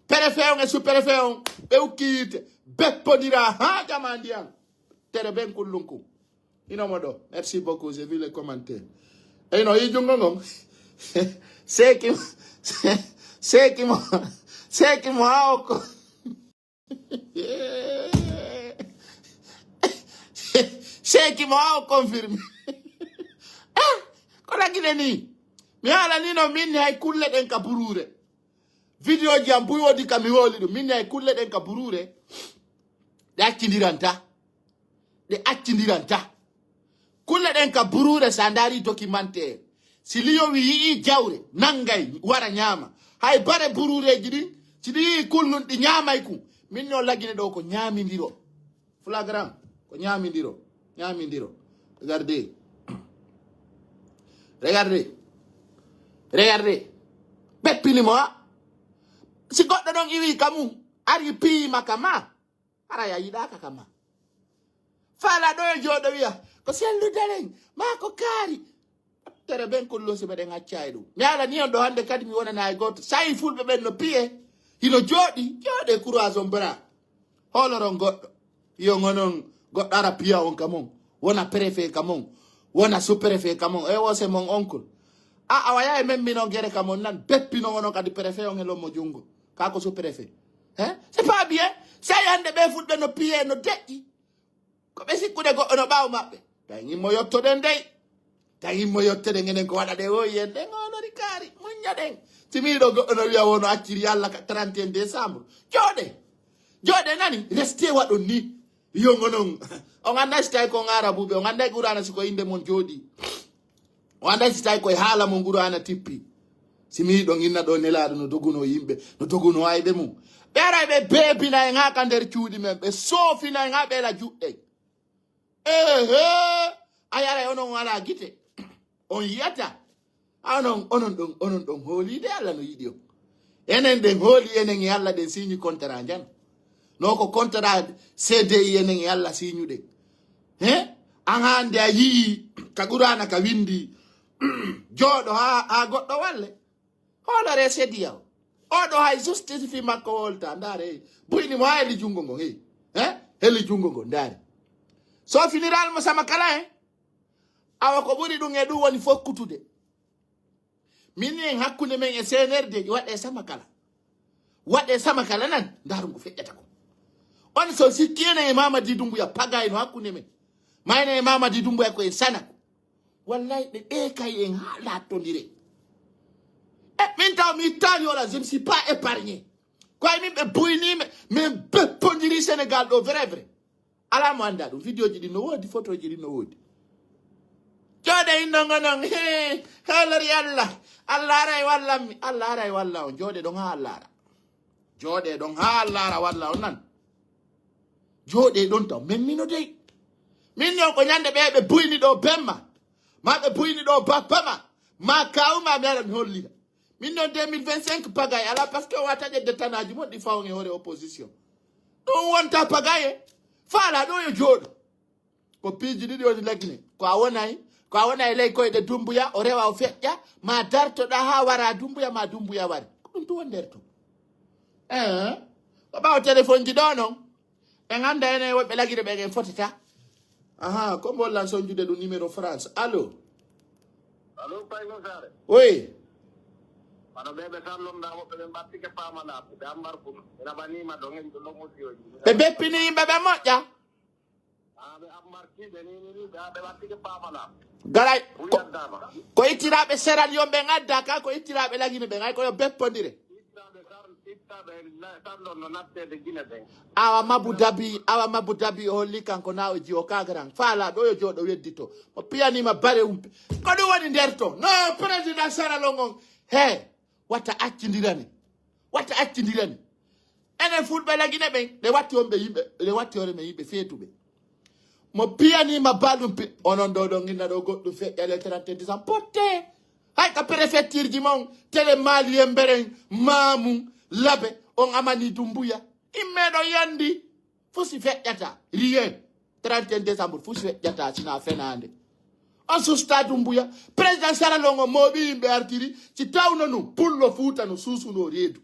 Préfet on e sous-préfet on. Ɓe ukki yiite. Beppondira ha jama ndiyan. Tere ben kullunkum. Ino mo ɗo. Merci beaucoup. J'ai vu les commentaires. Eyno yi junngo ngon. Seeki, seeki mo, seeki mo ha okko. Seeki mo ha o confirme. Ah, ko lagine ni. Mi haalani no min hay kulle ɗen ka buruure. Vidéo ji am buy wodi ka mi woli ɗum. Min hay kulle ɗen ka buruure. Ɗe accindiranta. Ɗe accindiranta. Kulle ɗen ka buruure sa ndaari documentaire. Si liyowi yi'i jawre, nangay, wara ñaama. Hay bare buruureeji ɗin, si ɗi yi'i kullun ɗi ñaamay kun. Min no lagine ɗo ko ñaamindiro. Flagrant, ko ñaamindiro. Ñaamindiro. Regardez. Regardez. Regardez. Ɓeppini mo ha. Si goɗɗo ɗon iwi ka mum, ari piima ka ma. Hara ya yiɗaka ka ma. Fala ɗo e jooɗo wiya, ko sellu dalen, ma ko kaari. Tere ben kullo si meɗen acca e ɗum. Mi ala ni on ɗo hannde kadi mi wonana e gooto. Sayi fulɓe ɓen no piye. Hino jooɗi, jooɗe courage on bra. Hooloron goɗɗo. Yo ngonon goɗɗo ara piya on ka mon. Wona préfet ka mon. Wona sous-préfet ka mon. E wose mon oncle. A, a waya e men minon gere ka mon nan. Beppi non onon kadi préfet on e lommo jungo. Ka ko sous-préfet. Hein? C'est pas bien. Sayi hannde ɓe fulɓe no piye, no deƴƴi. Ko ɓe sikkude goɗɗo no ɓaawo maɓɓe. Tawi immo yottoɗen dey. Tawi immo yottoɗen enen ko waɗa ɗe woyi en ɗen onori kaari. Muññaɗen. Si mi yiɗo goɗɗo no wiya wono acciri Alla ka trente et un décembre. Jooɗe. Jooɗe nani. Reste waɗon ni. Yo ngonon. On annday si tawi ko on Arabuɓe. On annday Qur'aana si ko innde mon jooɗi. O annday si tawi koye haala mo nguru ana tippi. Si mi yiɗon inna ɗo nelaaɗo no doguno yimɓe, no doguno ayɓe mum. Ɓe aray ɓe beebina en haa ka nder cuuɗi men, ɓe soofina en haa ɓe la juɗɗe. Ehe, a yaray onon on alaa gite. On yiyata. Onon, onon ɗon, onon ɗon hooliide Alla no yiɗi on. Enen ɗen hooli enen e Alla ɗen siñi contrat njan. No ko contrat C D I enen e Alla siñuɗen. He? An hannde a yii ka Qur'aana ka windi. Jooɗo haa, haa goɗɗo walle. Hoolore C D I A O. Oɗo hay justice fi makko wolta. Ndaare, hey. Buyni mo haa heli junngo ngon, hey. He? Heli junngo ngon, ndaare. So finiral mo sama kala, he? Awa ko ɓuri ɗum e ɗum woni fokkutude. Min en hakkunde men e C N R D waɗe sama kala. Waɗe sama kala nan, ndaru ngu feƴƴata ko. On so sikki enen e Mamadi Dumbuya pagay no hakkunde men. Mayne e Mamadi Dumbuya ko en sana ko. Wallahi ɓe ɓe kay en haa laattondire. E min taw mi ittaali wala, je ne suis pas épargné. Koye min ɓe buyni men, min beppondiri Sénégal ɗo vrai vrai. Alaa mo annda ɗum. Vidéo ji ɗin no woodi, photo ji ɗin no woodi. Jooɗe inno ngonon, he, hoolori Allah. Allah aray wallammi. Allah aray walla on. Jooɗe ɗon haa Allah ara. Jooɗe ɗon haa Allah ara walla on nan. Jooɗe ɗon taw. Men mino dey. Min non ko ñande ɓe ɓe buyni ɗo bemma. Ma ɓe buyni ɗo bappa ma. Ma kawma mi ara mi hollira. Min non deux mille vingt-cinq pagay ala parce que o wata ƴedde tanaji mon ɗi fawon e hoore opposition. Ɗum wonta pagaye. Faala ɗo yo jooɗo. Ko piiji ɗiɗi woni lagine. Ko a wonay, ko a wonay ley koyɗe Dumbuya, o rewa o feƴƴa, ma dartoɗa ha wara Dumbuya, ma Dumbuya wari. Ko ɗum tu won nder to. Eh, ko ɓawo téléphone ji ɗo non. En anda enen woɓɓe lagine ɓen en fotata. Aha, ko mbollan sonjude ɗum numéro France. Allo. Allo, Payno Sare. Oui. Wano ɓe ɓe sallonda woɓɓe ɓe mbattike pamanaɓe, ɓe ambar kuno. Ɓe raɓanima ɗo, en ɗo ɗon audio ji. Ɓe beppini yimɓe ɓe moƴƴa. Ah, ɓe ambar kiɓe ni, ni, ni, ɓe, ɓe mbattike pamanaɓe. Garay, ko, ko ittiraɓe seral yon ɓe ngadda ka, ko ittiraɓe lagine ɓe, ay ko yo beppondire. Ittaɓe sar, ittaɓe na-, sallon no nattede Gine ɓen. Awa Mabu Dabi, awa Mabu Dabi o holli kanko na o jiwo kagaran. Faala ɗo yo jooɗo weddito. Mo piyanima bare umpe. Ko ɗum woni nder to. No président Saralon on. He, wata accindirani. Wata accindirani. Enen fulɓe lagine ɓen, ɗe watti on ɓe yimɓe, ɗe watti hoore men yimɓe feetuɓe. Mo piyanima balum pi-, onon ɗo ɗon inna ɗo goɗɗum feƴƴa le trente décembre. Potte. Hay ka préfecture ji mon, télé Mali Yemberen, Mamum, Labe, on amani Dumbuya. Imme ɗon yandi. Fusi feƴƴata. Rien. Trente et un décembre, fusi feƴƴata, sina fenande. On susta Dumbuya. Président Saralongo mooɓi yimɓe artiri, si tawno nu, pullo Fuuta no suusuno reedu.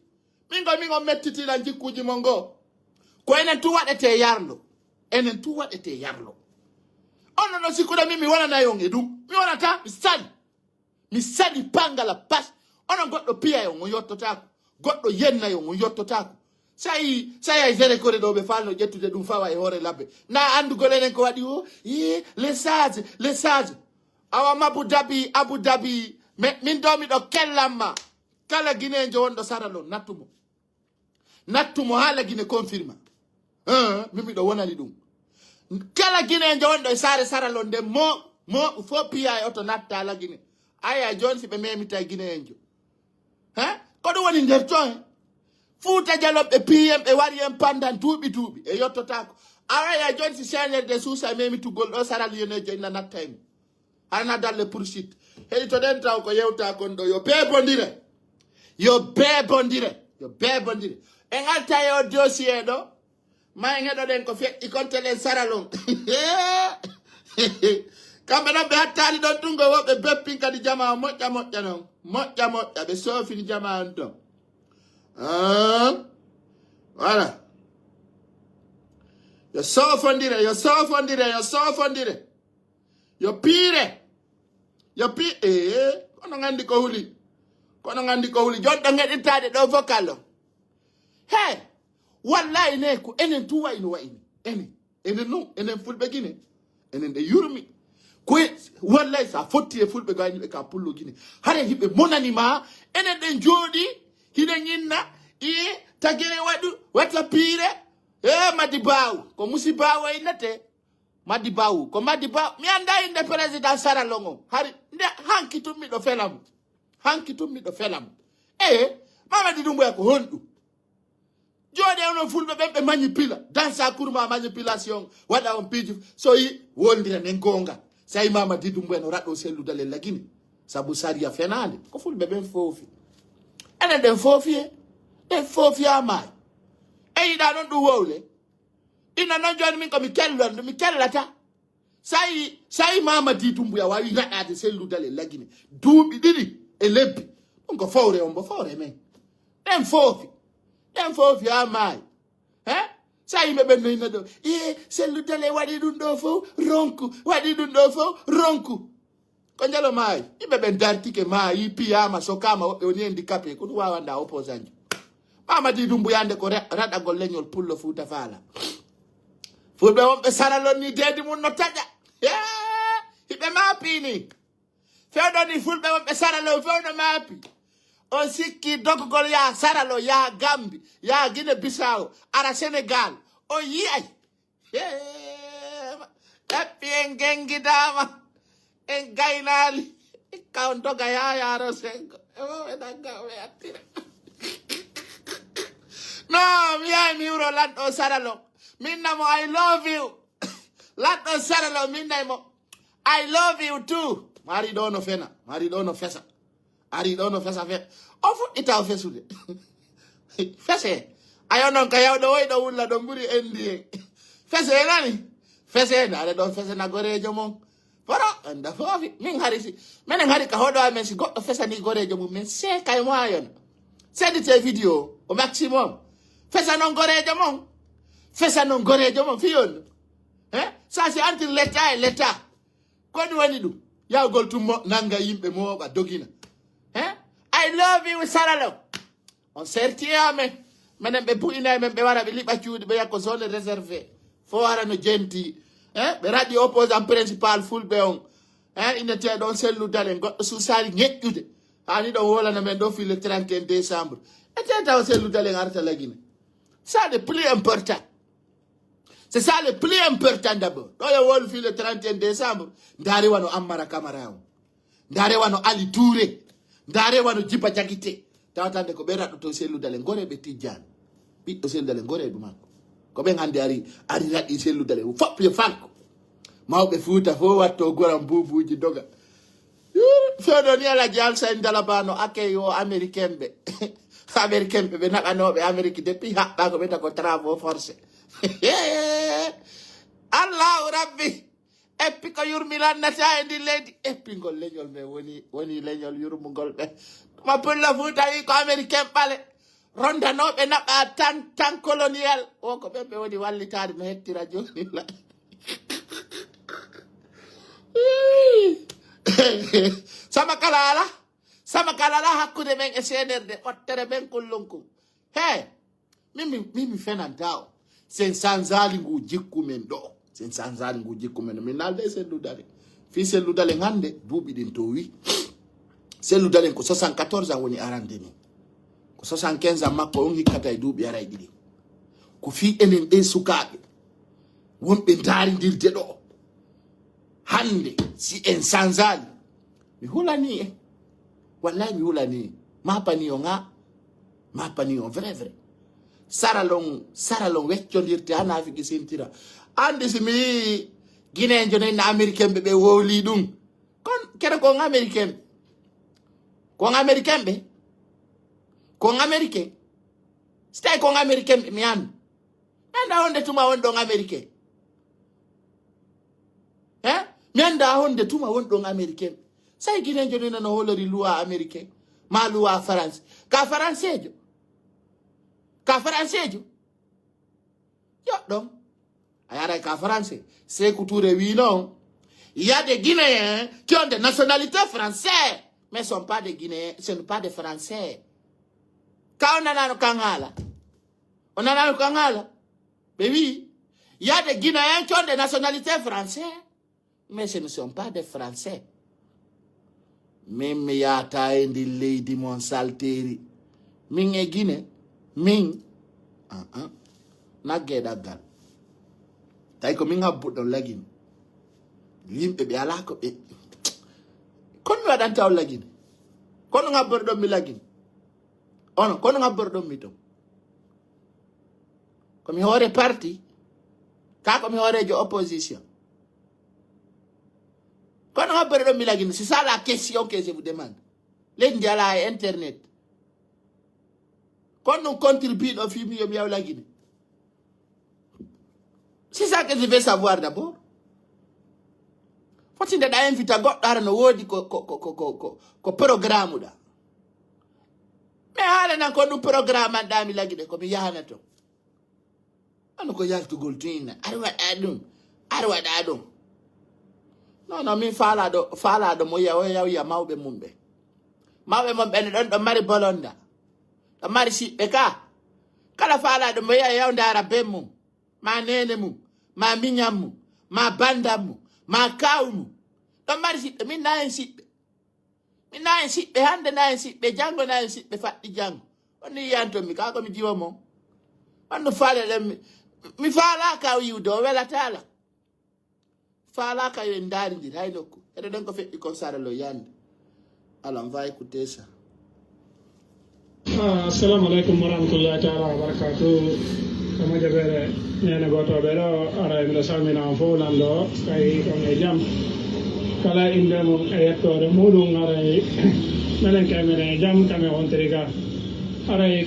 Min ko min on mettitilan jikkuji mon ngo. Ko enen tu waɗete yarlo. Enen tu waɗete yarlo. On no sikkude min mi wonanay on e ɗum. Mi wonata, mi sali. Mi sali pangala pas. Onon goɗɗo piyay on, on yottotaako. Goɗɗo yennay on, on yottotaako. Sayi, sayi ay zere kore ɗo ɓe falno ƴettude ɗum fawa e hoore labbe. Na anndugol enen ko waɗi o? Ee, les sages, les sages. Awa Mabu Dabi, Abu Dabi. Mais min ɗo miɗo kellamma. Kala Guinéen jo wonɗo Saralon, nattumo. Nattumo haa Lagine confirma. Hein, min miɗo wonani ɗum. Kala Guinéen jo wonɗo e saare Saralon nde mo, mo fo piya e oto natta Lagine. Aya jooni si ɓe memita e Guinéen jo. Hein? Ko ɗum woni nder to, hein? Fuuta Jalon ɓe piyi en, ɓe wari en pandan duuɓi duuɓi. E yottotaako. Aya jooni si C N R D suusa e memitugol ɗo Saralon yenejo inna natta e mum. Hara na dalle poursuite. Heɗitoɗen taw ko yewta kon ɗo. Yo beebondire. Yo beebondire. Yo beebondire. En alta e o dossier ɗo. Ma en heɗoɗen ko feƴƴi kon telen saralon. Kamɓe ɗon ɓe hattaali ɗon tungo woɓɓe beppin kadi jama o moƴƴa moƴƴa non. Moƴƴa moƴƴa ɓe soofini jama on ton. Ah. Voilà. Yo soofondire, yo soofondire, yo soofondire. Yo piire. Yo pi ee kono gandi ko huli. Kono gandi ko huli. Jonɗo geɗirtaade ɗo vocal o. He. Wallahi ne ko enen tu wayno wayni. Enen. Enen non, enen fulɓe Gine. Enen ɗe yurmi. Koye wallahi sa fotti e fulɓe gayniɓe ka pullo Gine. Hare hiɓe monani ma. Enen ɗen jooɗi. Hiɗen inna. Iye tagere waɗu. Wata piire. E madi baw. Ko musibawo innete. Madi Baw, ko Madi Baw. Mi annda innde président Saralon on. Hari nde hanki tun miɗo fela mo. Hanki tun miɗo fela mo. E Mamadi Dumbuya ko honɗum? Jooɗi onon fulɓe ɓen ɓe manipila. Dans à courant manipulation. Waɗa on piiji. So yi woldira nen goonga. Sa yi Mamadi Dumbuya no raɗo sellude lella Gine. Sabu sariya fenaande. Ko fulɓe ɓen foofi. Enen ɗen foofi e. Ɗen foofi a maayi. E yiɗa non ɗum wowle. Ina non jooni min ko mi kellon, mi kellata. Sayi, sayi Mamadi Dumbuya wawi raɗade selludale lagine. Duuɓi ɗiɗi e lebbi. Ɗum ko fowre on bo fowre men. Ɗen foofi. Ɗen foofi ha maayi. He? Sa yimɓe ɓen no inna ɗo. E selludale waɗi ɗum ɗo fof ronku. Waɗi ɗum ɗo fof ronku. Ko njalo maayi. Yimɓe ɓen dartike maayi piyama sokama woɓɓe woni handicapé. Ko ɗum wawanda opposant jo. Mamadi Dumbuya nde ko re- raɗagol leñol pullo Fuuta Faala. Fulɓe wonɓe Saralon ni deedi mum no taƴa. Hiɓe maapini. Fewɗo ni fulɓe wonɓe Saralon fewno maapi. On sikki dogugol ya Saralon ya Gambi ya Gine Bisawo ara Senegal. O yiyay. Eppi en gengidama. En gaynaali. Ikka on doga yayaro sengo. E wo ɓe nanga ɓe attira. No, mi yahi mi wuro lanɗo Saralon. Min namo I love you. Lanɗo Saralon min nayi mo. I love you too. Mari ɗo no fena. Mari ɗo no fesa. Ari ɗo no fesa fe. O fuɗɗita o fesude. Fese. Ayo non ka yawɗo woy ɗo wulla ɗo mburi endi en. Fese nani. Fese nare ɗo fese na gorejo mon. Poro anda fofi min hari si. Menen hari ka hoɗo amen si goɗɗo fesani gorejo mum men se kay mo ayon. Sendite vidéo au maximum. Fesa non gorejo mon. Fesa non gorejo mon fiyon. Hein? Ça c'est entre l'état et l'état. Ko ɗum woni ɗum yawgol tummo nanga yimɓe mooɓa dogina. Hein? I love you Saralon. On serti e amen. Menen ɓe bu'ina e men ɓe wara ɓe liɓa cuuɗi ɓe yakko zone réservé. Fo wara no jenti. Hein? Ɓe raɗi opposant principal fulɓe on. Hein? Inneteɗo on sellu dalen goɗɗo susali ñeƴƴude. Hani ɗon wolana men ɗo fi le trente et un décembre. Ete taw sellu dalen arta lagina. Ça le plus important. C'est ça le plus important d'abord. Ɗo yo wolu fi le trente et un décembre. Ndare wano Ammara Kamara on. Ndare wano Ali Touré. Ndare wano Jiba Jagite. Tawatande ko ɓe raɗɗoto sellu dalen gore ɓe tijjani. Ɓiɗɗo sellu dalen gore ɓe makko. Ko ɓen hande ari ari raɗɗi sellu dalen fop yo fanko. Mawɓe Fuuta fof watto goram buubuuji doga. Fewɗo ni Alaji Alsayn Dalabano akey o américain ɓe. Américain ɓe ɓe naɓanooɓe Amérique depuis haɓɓa ko ɓeta ko travaux forcé. Allahu Rabbi eppi ko yurmi lannata e ndi leydi eppingol leñol men woni woni leñol yurmugol ɓe. Ɗuma pulla Fuuta wi ko américain ɓale. Rondanooɓe naɓa tan tan colonial o ko ɓen ɓe woni wallitaade no hettira jooni la. Sama kala ala sama kala ala hakkunde men e senerde ɓottere men kullunkum. He min mi min mi fenanta o. Sen sanzali ngu jikku men ɗo sen sanzali ngu jikku men ɗo min nalde e selludale. Fii selludale hannde duuɓi ɗin to wi. Sellu dalen ko soixante-quatorze an woni arande min. Ko soixante-quinze an makko on hikkata e duuɓi aray ɗiɗi. Ko fii enen ɓe sukaaɓe wonɓe ndaarindirde ɗo hannde si en sanzaali. Mi hulanii en. Wallahi mi hulanii en. Mapanii on haa mapanii on vrai vrai. Saralon saralon weccondirte haa naafiki sintira. Anndi si mi yii gineejo nen américain ɓe ɓe wowlii ɗum. Kon Kere ko on Américain ɓe. Ko on Américain ɓe. Ko on Américain. Si tawi ko on Américain ɓe, mi andu. Mi anda honde tuma won ɗon Américain. Eh? Mi anda honde tuma won ɗon Américain. Sai Guinéen joni nano holori loi Américain. Ma loi France. Ka français jo. Ka français jo. Yo ɗon. A yaray ka français. Sékou Touré wi non. Il y a des Guinéens qui ont des nationalités françaises, mais sont pas des Guinéens, ce ne sont pas des Français. Ka on nanano kan haala. On nanano kan haala. Ɓe wi, il y a des Guinéens qui ont des nationalités françaises, mais ce ne sont pas des Français. Min mi yaata e ndi leydi mon salteeri. Min e Gine. Min. Ah, ah. Nagge e ɗaggal. Tawi ko min habbuɗon lagine. Yimɓe ɓe alaa ko ɓe. Kono mi waɗanta on lagine. Kono habborɗon mi lagine. Ono, kono habborɗon mi ton. Ko mi hoore parti. Ka ko mi hoorejo opposition. Kono habborɗon mi lagine. C'est ça la question que je vous demande. Leydi ndi alaa e internet. Kono ɗum contribue ɗo fii mi yo mi yaw lagine. C'est ça que je veux savoir d'abord. Foti nde ɗa invita goɗɗo ara no woodi ko, ko, ko, ko, ko, ko, ko programme ɗa. Mais haala nan ko ɗum programme an ɗa mi lagine ko mi yahana ton. Ano ko yaltugol tun inna. Ar waɗa ɗum. Ar waɗa ɗum. Non, non, min faalaɗo, faalaɗo mo yaw, yaw ya mawɓe mum ɓe. Mawɓe mum ɓe ɗon ɗo mari bolonda. Ɗo mari siɓɓe ka. Kala faalaɗo mo yaw, yaw ndaara ben mum. Ma nene mum. Ma miñam mum. Ma bandam mum. Ma kaw mum. Ɗo mari siɓɓe. Min na en siɓɓe. Mi na en siɓɓe hannde, na en siɓɓe janngo, na en siɓɓe faɗɗi janngo. On ni yiyanto mi, kaa ko mi jiwo mon. On no faale ɗen mi, mi faalaaka o yiwde, o welataala. Faalaaka yo en ndaarindiri hay nokku. Eɗen ɗon ko feƴƴi kon sara lo yande. Alors, on va écouter ça. Ah, assalamu aleykum wa rahmatullahi taala wa barakatuh. Ko moƴƴere neene gootooɓe ɗo, ara miɗo salmina on fof nan ɗo, kay on e jam. Kala innde mum e yettoore muɗum, aray menen kay minen e jam, kame wontiri ga. Aray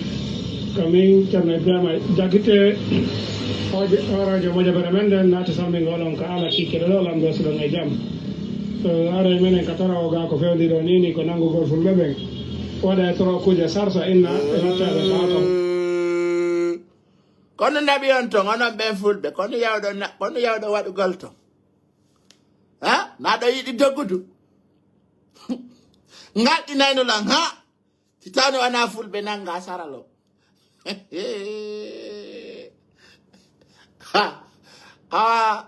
ko min Ceerno Ibrahima Jakite, hooje-, hooreejo moƴƴere men nden, naati salmingol on ka ala kikiɗe ɗo, lamɗo si ɗon e jam. So aray menen ka tarawo ga ko fewndi ɗo ni, ni ko nanngugol fulɓe ɓen. Waɗa e torokuuje sarsa inna e nattaɓe ka ton. Kono naɓi on ton, onon ɓen fulɓe, kono yawɗo na-, kono yawɗo waɗugol ton. Ha? Naɗo yiɗi dogudu. Ngal ɗinayno lan, ha? Si tawno ana fulɓe nanga saralo. Ha, awa,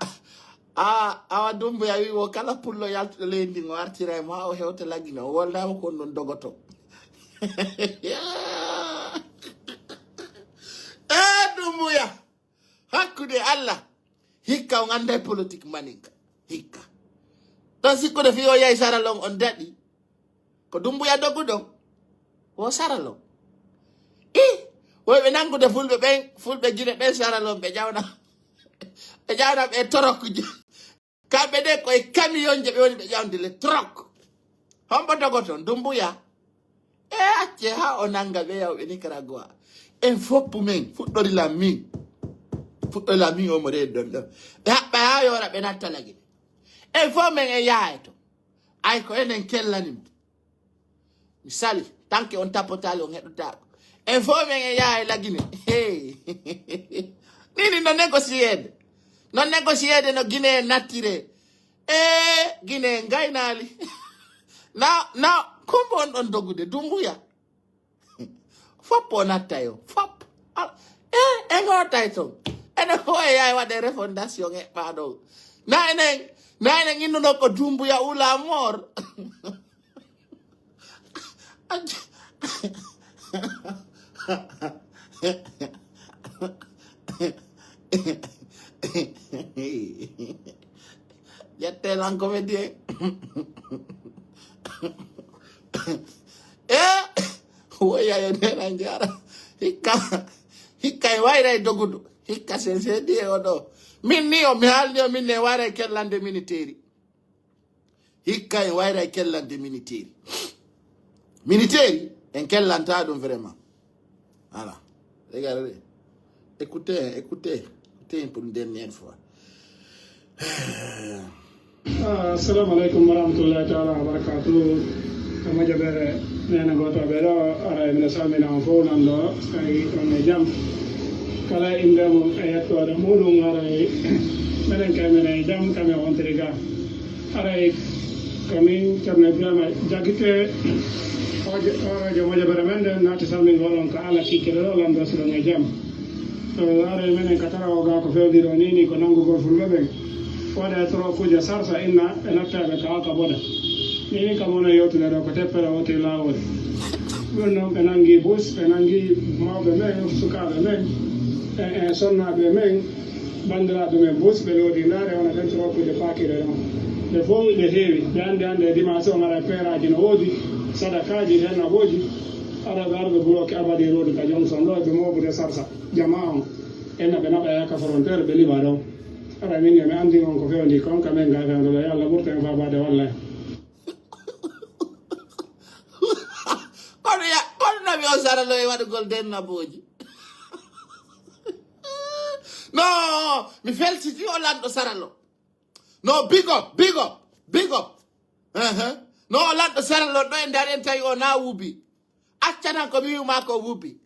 awa, awa Dumbuya wi wo kala pullo yaltuɗo leydi ndin o artira e mo ha o hewta lagine, o wolnama ko on ɗon dogoto. E Dumbuya, hakkude Allah, hikka on anda e politique maninka. Hikka. Ɗon sikkude fi o yahi saralon on daɗi. Ko Dumbuya doguɗon. Wo saralon. I, woyɓe nangude fulɓe ɓen, fulɓe Gine ɓen saralon ɓe ƴawna. Ɓe ƴawna ɓe torok. Kamɓe de koye camion je ɓe woni ɓe ƴawde le torok. Hombo dogoton, Dumbuya. E acce ha o nanga ɓe yawɓe Nicaragua. En foppu men, fuɗɗori lan min. Fuɗɗori lan min o mo reedi ɗon ɗon. Ɓe haɓɓa ha yora ɓe natta lagine. En fof men e yaha e to. Ay ko enen kellani mo. Mi sali, tanke on tapotaali on heɗotaako. En fof men e yaha e lagine. Hey. Nini no négocier de. No négocier de no Guinée nattire. E Guinée ngaynaali. Na, na, kumbo on ɗon dogude, Dumbuya. Fop o natta yo, fop. Al-, e, e ngotay ton. Ene ko e yaay waɗe refondation e ɓaɗo. Na enen, na enen innuno ko Dumbuya ula mor. Ƴette lan comédien. E, woya yo nena njara. Hikka, hikka e wayra e dogudu. Hikka sen seedi e oɗo. Min ni o mi haalni o min ne wara e kellande militeri. Hikka en wayray kellande miniteeri. Miniteeri en kellanta ɗum vraiment. Voilà. Regardez. Écoutez, écoutez, écoutez pour une dernière fois. Assalamu aleykum warahmatullahi taala wabarakatu. Ko moƴo ɓere nene goto ɓe ɗo ara e mino salmina on fof nan ɗo, tawi on e jam. Kala e innde mum e yettoode muɗum ara e menen kay minen e jam kame wontiri ga. Aray ko min ceerno ibrahima jagite, hooreejo moƴo ɓere men nden naati salmingol on ka ala kikkere ɗo lanndo siɗon e jam. Ara e menen ka tarawo ga ko fewndi ɗo nini ko nanngugol fulɓe ɓen waɗa e torokuuje sarsa inna e nattaɓe ka aka boda. Nini kam wona yewtude ɗo ko teppere woti laawol. Ɗum noon ɓe nanngi bus, ɓe nanngi mawɓe men, sukaaɓe men, e e sonnaaɓe men, banndiraaɓe men bus, ɓe loodi ndaare wona ten torokuuje paakire ɗon. Ɗe fof ɗe heewi, ɓe anndi hannde e dimanche o ngara e peeraaji no woodi, sadakaaji, hennabooji, ara ɓe arɓe buroke abadi roodi ka jonction ɗo ɓe mooɓude sarsa jama on. Enna ɓe naɓa yaka frontiére ɓe liɓa ɗon. Ara min yo mi anndin on ko fewndi kon ka men ga fewndo ɗo yo allah ɓurta en faabaade walla en. Kono ya kono nawi o saralo e waɗugol den nabooji. No mi felsiti o lanɗo saralo. No big up, big up, big up. Uh-huh. No o lanɗo saralo ɗo e ndaren tawi o na wubi. Accanan ko mi wi'uma ko wubi.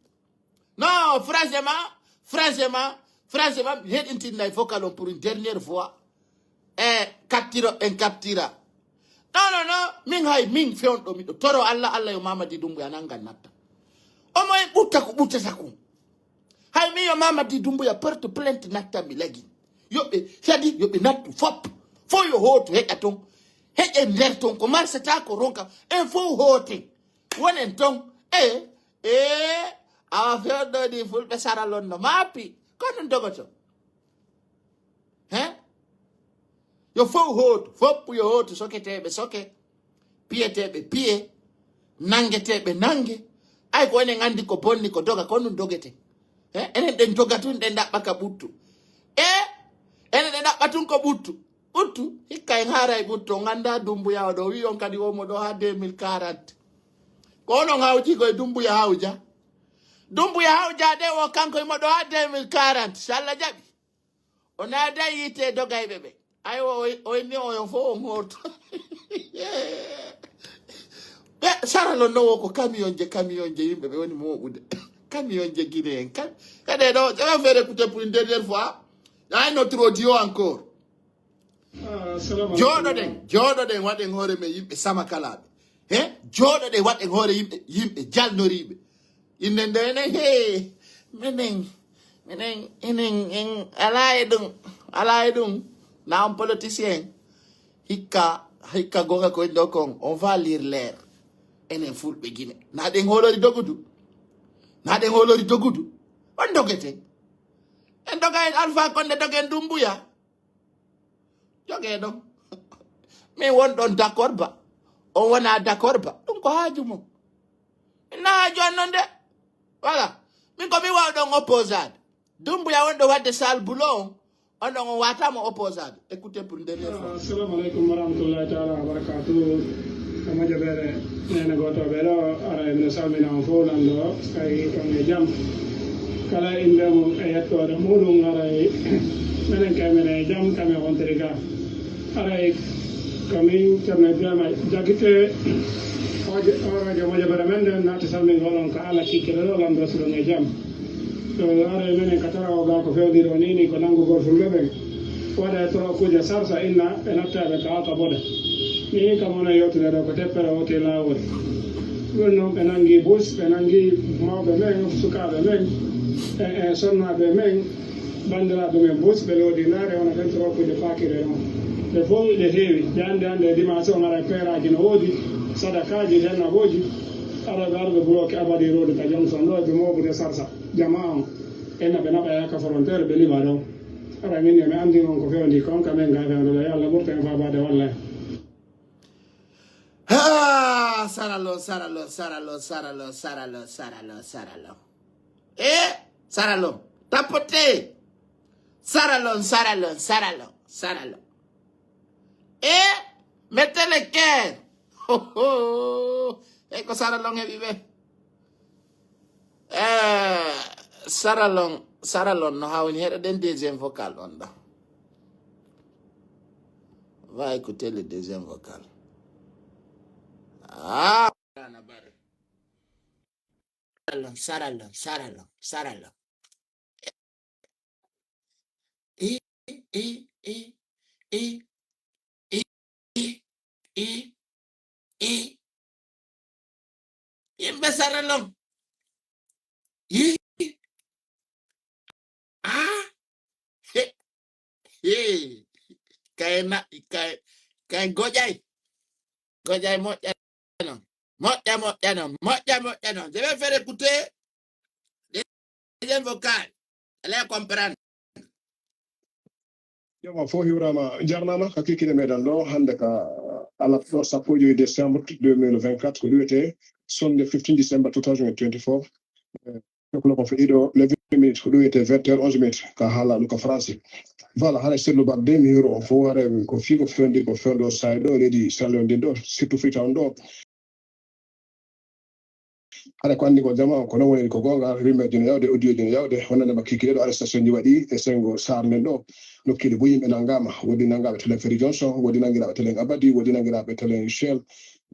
No, franchement, franchement, franchement, mi heɗintinnay vocal on pour une dernière fois. E captiro en captira. Non, non, non, min hay min fewndo miɗo toro Allah, Allah yo Mamadi Dumbuya nangan natta. Omo en ɓutta ko ɓuttata kon. Hay min yo Mamadi Dumbuya porte plainte natta mi lagin. Yoɓe sadi yoɓe nattu fop. Fo yo hooto heƴa ton. Heƴe nder ton ko marsata ko ronka. En fof hooten. Wonen ton. E e awa fewndo ni fulɓe saralon no maapi. Ko ɗum dogoto. He? Yo fof hootu, foppu yo hootu, soketeeɓe soke, piyeteeɓe piye, nanngeteeɓe nannge. Ay ko enen anndi ko bonni ko doga, ko ɗum dogete. He? Enen ɗen doga tun ɗen ɗaɓɓa ka ɓuttu. E enen ɗen ɗaɓɓa tun ko ɓuttu. Ɓuttu, hikka en haara e ɓuttu, on annda Dumbuya o ɗo, wi on kadi womo ɗo ha deux mille quarante. Ko onon hawji ko e Dumbuya hawja. Dumbuya hawja de o kanko imo ɗo ha deux mille quarante, so Allah jaɓi. O naada yiite dogayɓe ɓe. Aywa o inni oyo fof on hooto. Ɓe saralo nowo ko camion je camion je yimɓe ɓe woni mooɓude. Camion je guinéen kan. Kadi ɗo ɓe feere écouter pour une dernière fois. Ay no trop dio encore. Jooɗoɗen jooɗoɗen waɗen hoore men yimɓe samakalaaɓe. He jooɗoɗen waɗen hoore yimɓe yimɓe jalnoriiɓe. Innde nde enen he menen menen enen en alaa e ɗum alaa e ɗum. Na on politicien hikka hikka gonga ko ɗo kon on va lire l'air. Enen fulɓe gine na ɗen hoolori dogudu. Na ɗen hoolori dogudu. On dogeten en doga en alpha konde dogen dumbuya. Jogee ɗon min won ɗon d'accord ba on wona d'accord ba ɗum ko haaju mum. Inna haaju an noon de. Voilà. Min ko mi waw ɗon opposade. Dumbuya won ɗo wadde sal boulot on on ɗon on watamo opposade. Écoutez pour une dernière fois. Assalamu aleykum warahmatullahi taala wabarakatuh. Ko moƴo ɓeɗe nene gotoɓe ɗo ara e mino salmina on fof nan ɗo tawi on e jam. Kala e innde mum e yettoode muɗum ara e menen kay minen e jam kame wontiri ga. Aray ko min ceerno ibrahima jagite hooreejo moƴo ɓere men nden naati salmingol on ko ala kikkere ɗo lamdo siɗon e jam. Aray menen ka tarawo ga ko fewndi ɗo nini ko nanngugol fulɓe ɓen waɗa e torokuuje sarsa inna ɓe nattaɓe ka aka boda. Mini kam wona yewtude ɗo ko teppere woti lawol. Ɗum noon ɓe nanngi bus ɓe nanngi mawɓe men sukaaɓe men e e sonnaaɓe men. Banndiraaɓe men bus ɓe loodi ndaare wona ten torokuuje paakire ɗon. Ɓe fof ɓe heewi ɓe anndi hannde e dimanche o ngara e peeraaji no woodi sadakaaji hennabooji. Ara ɓe arɓe buroke abadi roodi ka jonction ɗo ɓe mooɓude sarsa jama on. Enna ɓe naɓa yaka frontiére ɓe liɓa ɗo. Ara min yo mi anndin on ko fewndi kon ka men ga fewndo ɗo yo allah ɓurta en faabaade walla. Ha saralon saralon saralon saralon saralon saralon saralon. E saralon tapote. Saralon saralon saralon saralon. E Mettez le cœur. Ho, ho. Ey ko Saralon heɓi ɓe. Eh, Saralon, Saralon no hawni heɗoɗen deuxième vocal on ɗo. Va écouter le deuxième vocal. Ah, Saralon, Saralon, Saralon, Saralon. I, i, i, i, i, i, i, i. Yimɓe Saralon. Yi. Ah. He. He. Kay na, kay, kay goƴay. Goƴay moƴƴa non. Moƴƴa, moƴƴa non. Moƴƴa, moƴƴa non. Je vais faire écouter. Deuxième vocal. Allez comprendre. Joma fof hiwrama, jarnama ka kikiɗe meɗen ɗo hannde ka alat ɗo sappo e joyi décembre deux mille vingt-quatre, ko ɗum wiyete Sunday fifteen December two thousand twenty-four. Eh, clock on fuɗɗi ɗo le vingt minutes, ko ɗum wiyete vingt heures onze minutes ka haala ɗum ka français. Voilà, haray seeɗa ɓadde mi hiwro on fof, haray ko fii ko fewndi, ko fewndo saay ɗo leydi Saralon ndin ɗo, surtout Freetown ɗo. Haɗa ko anndi ko jama on, ko non woni ko goonga, rimɓe dina yawde, audio dina yawde, wonande ma kikiɗe ɗo arrestation ji waɗi e sengo Sarr nden ɗo. Nokkeeli bo yimɓe nanngama, woodi nanngaaɓe telen Ferry Johnson, woodi nanngiraaɓe telen Abadi, woodi nanngiraaɓe telen Shell.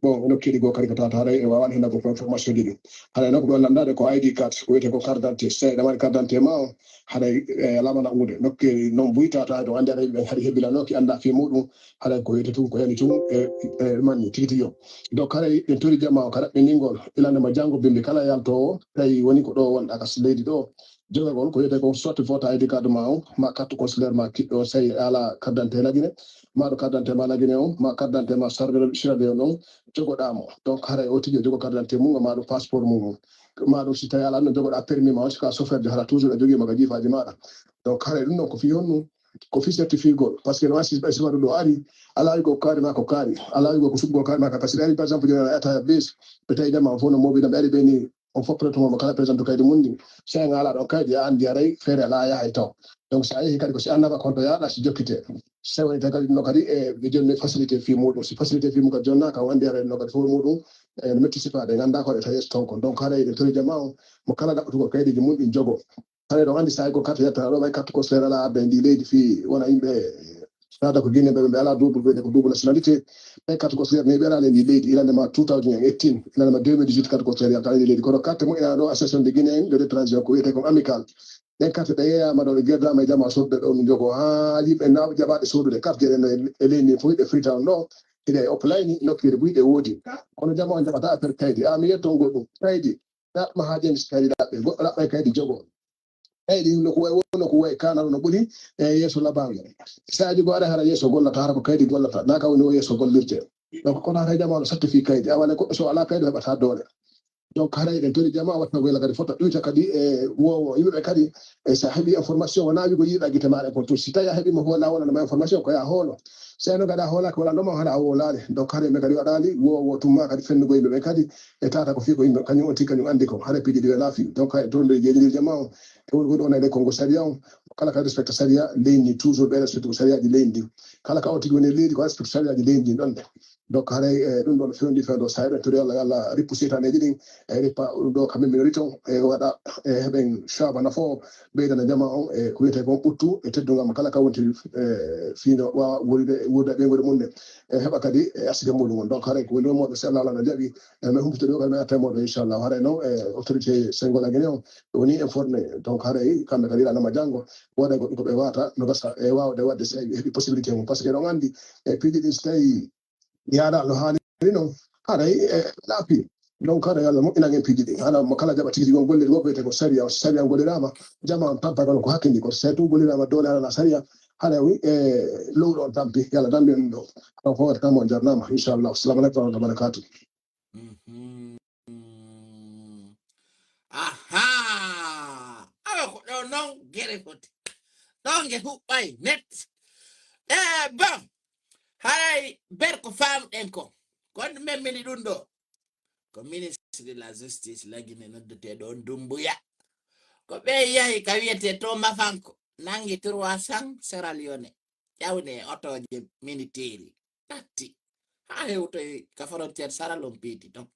Bon, nokkeeli goo kadi ko tawata haray e waawani heen ko information ji ɗi. Haray noon ko ɗo lanndaade ko I D card, ko wiyetee ko carte d'identité. So tawii aɗa mari carte d'identité ma o, haray, eh, alaa mana wuude. Nokkeeli noon buy tawata haray ɗo anndi haray ɓe haɗi hebilanooki anndaa fii muuɗum, haray ko wiyetee tun ko yani tun e, e manni tigi tigi o. Donc haray en tori jama o ka raɓɓiningol ilande ma janngo bimbi kala yaltoowo tawi woni ko ɗo wonɗa ka leydi ɗo. Jogagol ko wiyetee ko soit vote I D card ma o, ma carte consulaire ma kiɗɗo, so tawii a alaa carte d'identité Lagine, ma ɗo carte d'identité ma Lagine o, ma carte d'identité ma Sarde Sierra Leone on, jogoɗaa mo. Donc haray o tigi o jogo carte d'identité mum, ma ɗo passeport mum on. Ma ɗo si tawii alaa no jogoɗaa permis ma on, si ka chauffeur jo hara toujours a jogii ma ka jiifaaji maaɗa. Donc haray ɗum ɗon ko fii honɗum? Ko fii certifié gol. Parce que no assis ɓay sifatu ɗo ari, alaa wigo ko kaari ma ko kaari, alaa wigo ko suɓgol kaari ma ka. Parce que ari par exemple, joni a ata bes, ɓe tawi jama on fof no mooɓi ɗam, ɓe ari ɓe ni, on fof presque mo kala présente kaydi mum ndi. Si a alaa ɗon kaydi, a anndi haray feere alaa, yahay taw. Donc si a yehi kadi ko si annaba konto yaaɗa si jokkite. Si woni tawi kadi ɗum ɗo kadi e ɓe jonni facilité fii muuɗum. Si facilité fii mum kadi jonnaaka, o anndi haray ɗum ɗo kadi fof muuɗum, e no metti sifaade, nganndaa ko e tawi yeeso ton kon. Donc haray eɗen tori jama o, mo kala ɗaɓɓutugol kaydiiji mum ɗin jogo. Haray ɗon anndi saay ko carte yettata ɗo, ɓay carte consulaire alaa arde e ndi leydi fii wona yimɓe Tawata ko Guinée ɓe, ɓe alaa double, ɓe ko double nationalité. Ɓe carte consulaire ne ɓe alaa e ndi leydi, ilande ma two thousand and eighteen, ilande ma deux mille dix-huit carte consulaire yalta e ndi leydi. Kono carte mo ina ɗo association de Guinée de l'étranger ko wiyetee ko Amicale. Ɗen carte ɗe yeeyama ɗo, ɗe gerdaama e jama sodde ɗo, min jogo haa yimɓe nawɓe jaɓaaɗe sodude carte jeɗen ɗo e, e leydi ndi fof, ɓe Freetown ɗo, ina e offline, nokkeeli buy ɗe woodi. Kono jama on jaɓata affaire kaydi. A mi yetto goɗɗum, kaydi, ɗaɓɓa haa jeni si kaydi ɗaɓɓe, goɗɗo ɗaɓɓa e kaydi jogo. Eyyi, ɗin no ko wayi, wonno ko wayi kanaro no ɓuri, e yeeso labango. Saaji goo aɗa hara yeeso gollata, hara ko kaydi gollata, na ka woni o yeeso gollirte. Donc, kono hara jamaanu satti fii kaydi, a wala goɗɗo so alaa kaydi heɓata doole. Donc, hara eɗen tori jama watta wela kadi fota ɗuyta kadi e wowo yimɓe kadi, e sa heɓi information, wona wigo yiiɗa gite maɗa kon tout. Si tawi a heɓi mo hoola wona ma information ko ya hoolo. Seno gada hoolaka wala ɗoma hara a wolani. Donc, hara men kadi waɗali wowo tumma kadi fennugo yimɓe ɓe kadi, e tata ko fii ko yimɓe kañum on tigi kañum anndi ko hara piiji ɗi wela fii. Donc, hay toon ɗo jeeɗiɗi jama o, e woni ko ɗo nayde konngo sariya on, kala ka respecte sariya leydi ndi, toujours ɓe respecte ko sariyaaji leydi ndi. Kala ka o tigi woni e leydi ko respecte sariyaaji leydi ndi ɗon de. Donc haray, e, ɗum ɗon fewndi fewndo sa eɗen tori Allah, yo Allah rippu seytaneeji ɗin, e rippa ɗum ɗo kamɓe minori ton, e waɗa, e heɓen shaaba nafoowo, ɓeydana jama on, e ko wiyetee kon ɓuttu, e teddungal mo kala ka wontiri, e fiino waawa wuuride, wuurda ɓeynguure mum nde. E heɓa kadi, e asike muɗum on. Donc haray ko woni ɗon moɗo si Allah no jaɓi, e, min humpito ɗo kadi min arta e moɗo, inchallah. Haray noon, e, autorité Sengola Guinée on, ɓe woni informé. Donc haray kamɓe kadi lanama janngo, waɗa goɗɗum ko ɓe wata, no gasa, e, wawde waɗde si heɓi possibilité mum. Parce que ɗon anndi, e, piiji ɗin si tawi yaada no haaniri noon, haray, e, laafi. Donc haray Allah moƴƴinan en piiji ɗin. Hana mo kala jaɓa tigi tigi on golliri mo, wiyetee ko sariya, sariya gollirama, jama on tampa kono ko hakkindi ko. Si tawi tun gollirama doole alana sariya, haray wi, e, lowɗo on tampi, yo Allah dandu en ɗum ɗo. Haray ko hoore tan mo jarnama, inchallah. Assalamu aleykum wa rahmatullahi wa barakatuh. Mhm. Aha! Awa ko ɗo noon gere foti. Ɗo nge huɓɓay net. E bon, haray ber ko faamɗen ko. Kono men mini ɗum ɗo. Ko ministre de la justice Lagine noddeteeɗo on Dumbuya. Ko ɓe yahi ka wiyetee to Mafanko. Nangi trois cents Sierra Leone. Ƴawni e otooje miniteeri. Natti. Haa hewtoy ka frontière Saralon piiti ton.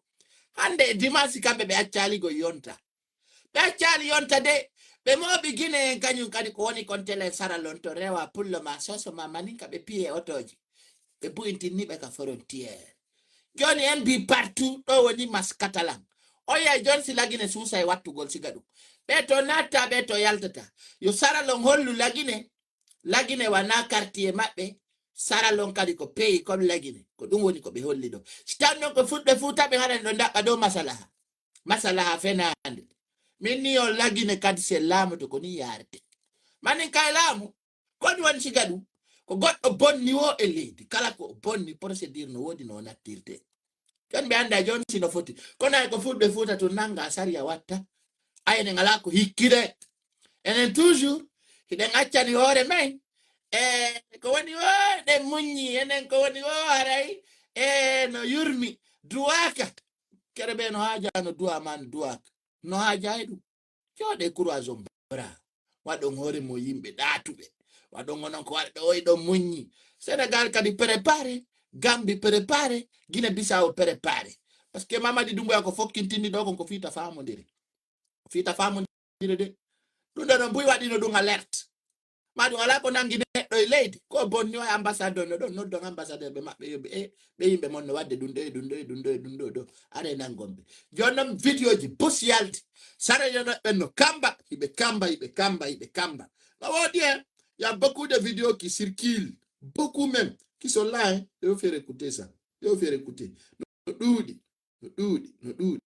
Hannde e dimanche kamɓe ɓe accaali go yonta. Ɓe accaali yonta de, ɓe mooɓi Gine en kañum kadi ko woni kon tele Saralon to rewa pullo ma soso ma maninka ɓe piye otooji. Ɓe bu'intinni ɓe ka frontière. Jooni en mbi partout ɗo woni mas Catalan. O yey jooni si Lagine suusa e wattugol siga ɗum. Ɓe to natta, ɓe to yaltata. Yo Saralon hollu Lagine. Lagine wana quartier maɓɓe. Saralon kadi ko pays comme Lagine. Ko ɗum woni ko ɓe holli ɗo. Si tan non ko fulɓe Fuuta ɓe haɗani ɗo ndaɓɓa dow masalaha. Masalaha fenaande. Min ni on Lagine kadi se laamu to ko ni yaarete. Manin kay laamu. Ko ɗum woni siga ɗum. Ko goɗɗo bonni wo e leydi. Kala ko bonni procédure no woodi no nattirte. Ken ɓe annda jooni si no foti. Kono ay ko fulɓe Fuuta to nanga sariya watta. Ay enen alaa ko hikkide. Enen toujours hiɗen accani hoore men. E ko woni o ɗen muññi. Enen ko woni o haray. E no yurmi. Duwaaka. Kere ɓe no haaja no duwa man duwaaka. No haaja e ɗum. Jooɗe croisons bras. Waɗon hoore mo yimɓe ɗaatuɓe. Waɗon onon ko waɗɓe oy ɗon muññi. Sénégal kadi préparé. Gambie préparé. Guinée Bissau préparé. Parce que Mamadi Doumbouya ko fokkintini ɗo kon ko fiita faamondire. Ko fiita faamondire de. Ɗum ɗo ɗon buy waɗino ɗum alerte. Ma ɗum alaa ko nangi neɗɗo e leydi. Ko bonni o e ambassadeur no ɗon noddon ambassadeur ɓe maɓɓe yo ɓe e ɓe yimɓe mon no waɗde ɗum ɗo e ɗum ɗo e ɗum ɗo e ɗum ɗo ɗo. Are nangon ɓe. Jooni noon vidéo ji bus yalti. Sara yo no ɓen no kamba, hiɓe kamba, hiɓe kamba, hiɓe kamba. No woodi en. Il y a beaucoup de vidéos qui circulent. Beaucoup même. Qui sont là, hein. Yo faire écouter ça. Yo faire écouter. No ɗuuɗi. No ɗuuɗi. No ɗuuɗi.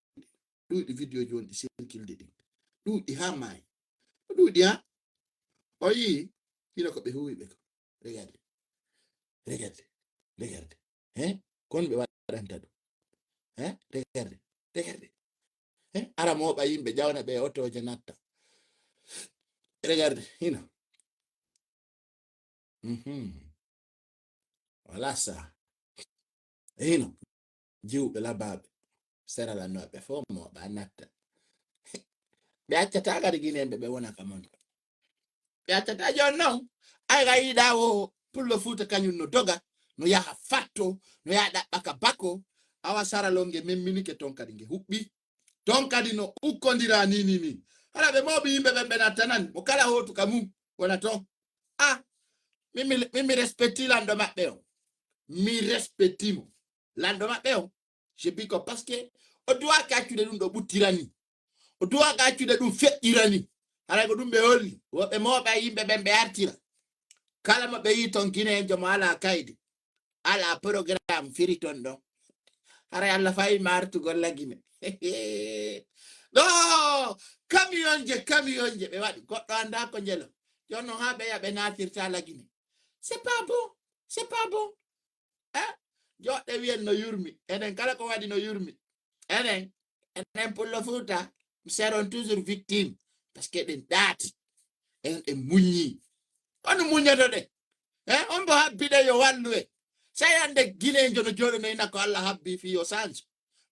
Ɗuuɗi vidéo ji wonɗi circulde ɗin. Ɗuuɗi haa maayi. No ɗuuɗi haa. O yii. Hino ko ɓe huuwi ɓe ko. Regardez. Regardez. Regardez. Hein? Kon ɓe waɗanta ɗum. Hein? Regardez. Regardez. Hein? Ara mooɓa yimɓe jawna ɓe otooje natta. Regardez. Hino. Mhm. Voilà ça. Hino. Jiwɓe labaaɓe. Sera lannooɓe fof mooɓa natta. Ɓe accata kadi Guinéen ɓe ɓe wona ka mon. Ɓe accata jooni noon. Ay ga yiɗa o pullo Fuuta kañum no doga, no yaha fatto, no yaha ɗaɓɓa ka bako. Awa Saralon nge memminike ton kadi nge huɓɓi. Ton kadi no ukkondira ni, ni, ni. Hara ɓe mooɓi yimɓe ɓen ɓe nattanani. Mo kala hootu ka mum wona ton. Ah, min mi, min mi respecti lanɗo maɓɓe on. Mi respecti mo. Lanɗo maɓɓe on. Je dis ko parce que o duwaaka accude ɗum ɗo ɓuttirani. O duwaaka accude ɗum feƴƴirani. Haray ko ɗum ɓe holli. Woɓɓe mooɓa yimɓe ɓen ɓe artira. Kala mo ɓe yii ton Guinéen jomo alaa kaydi. Alaa programme firi ton ɗon. Haray Allah fayi martugol Lagine. Ɗo camion je, camion je ɓe waɗi. Goɗɗo annda ko njelo. Jooni noon haa ɓeya ɓe naatirta Lagine. C'est pas bon. C'est pas bon. Eh? Joɗɗe wiyen no yurmi. Enen kala ko waɗi no yurmi. Enen, enen pullo Fuuta, mi seron toujours victime. Parce que ɗen ɗaati. En, en muññi. Kono muñoto ɗe. Eh? On mbo habbi ɗe yo wallu e. Sey hannde Guinéenjo no jooɗo no ina ko Allah habbi fii yo change.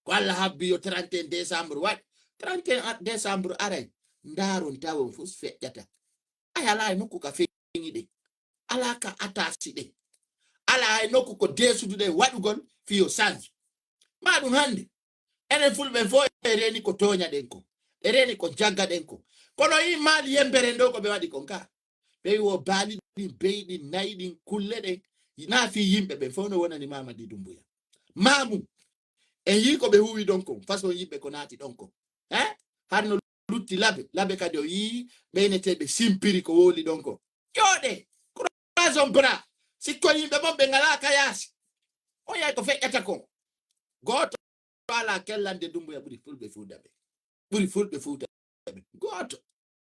Ko Allah habbi yo trente et un décembre waɗe. Trente et un décembre aray. Ndaaron tawon fof feƴƴata. Ay alaa e nokku ka feñi ɗe. Alaa ka atasi ɗe. Alaa e nokku ko deesuduɗe waɗugol fii yo change. Ma ɗum hannde. Enen fulɓe fof e reeni ko tooña ɗen ko. E reeni ko jagga ɗen ko. Kono yi maali yembere ɗo ko ɓe waɗi kon ka. Ɓe wo baali ɗin, beyi ɗin, nayi ɗin, kulle ɗen. Naa fii yimɓe ɓen fof no wonani Mamadi Dumbuya. Maamu. En yii ko ɓe huwi ɗon kon. Façon yimɓe ko naati ɗon kon. Eh? Har no lutti labe. Labe kadi o yii ɓeyneteeɓe simpiri ko wowli ɗon kon. Jooɗe. Croisons bras. Sikko yimɓe mon ɓe ngalaa ka yaasi. O yay ko feƴƴata kon. Gooto alaa kellande Dumbuya ɓuri fulɓe Fuuta ɓe. Ɓuri fulɓe Fuuta ɓe. Gooto.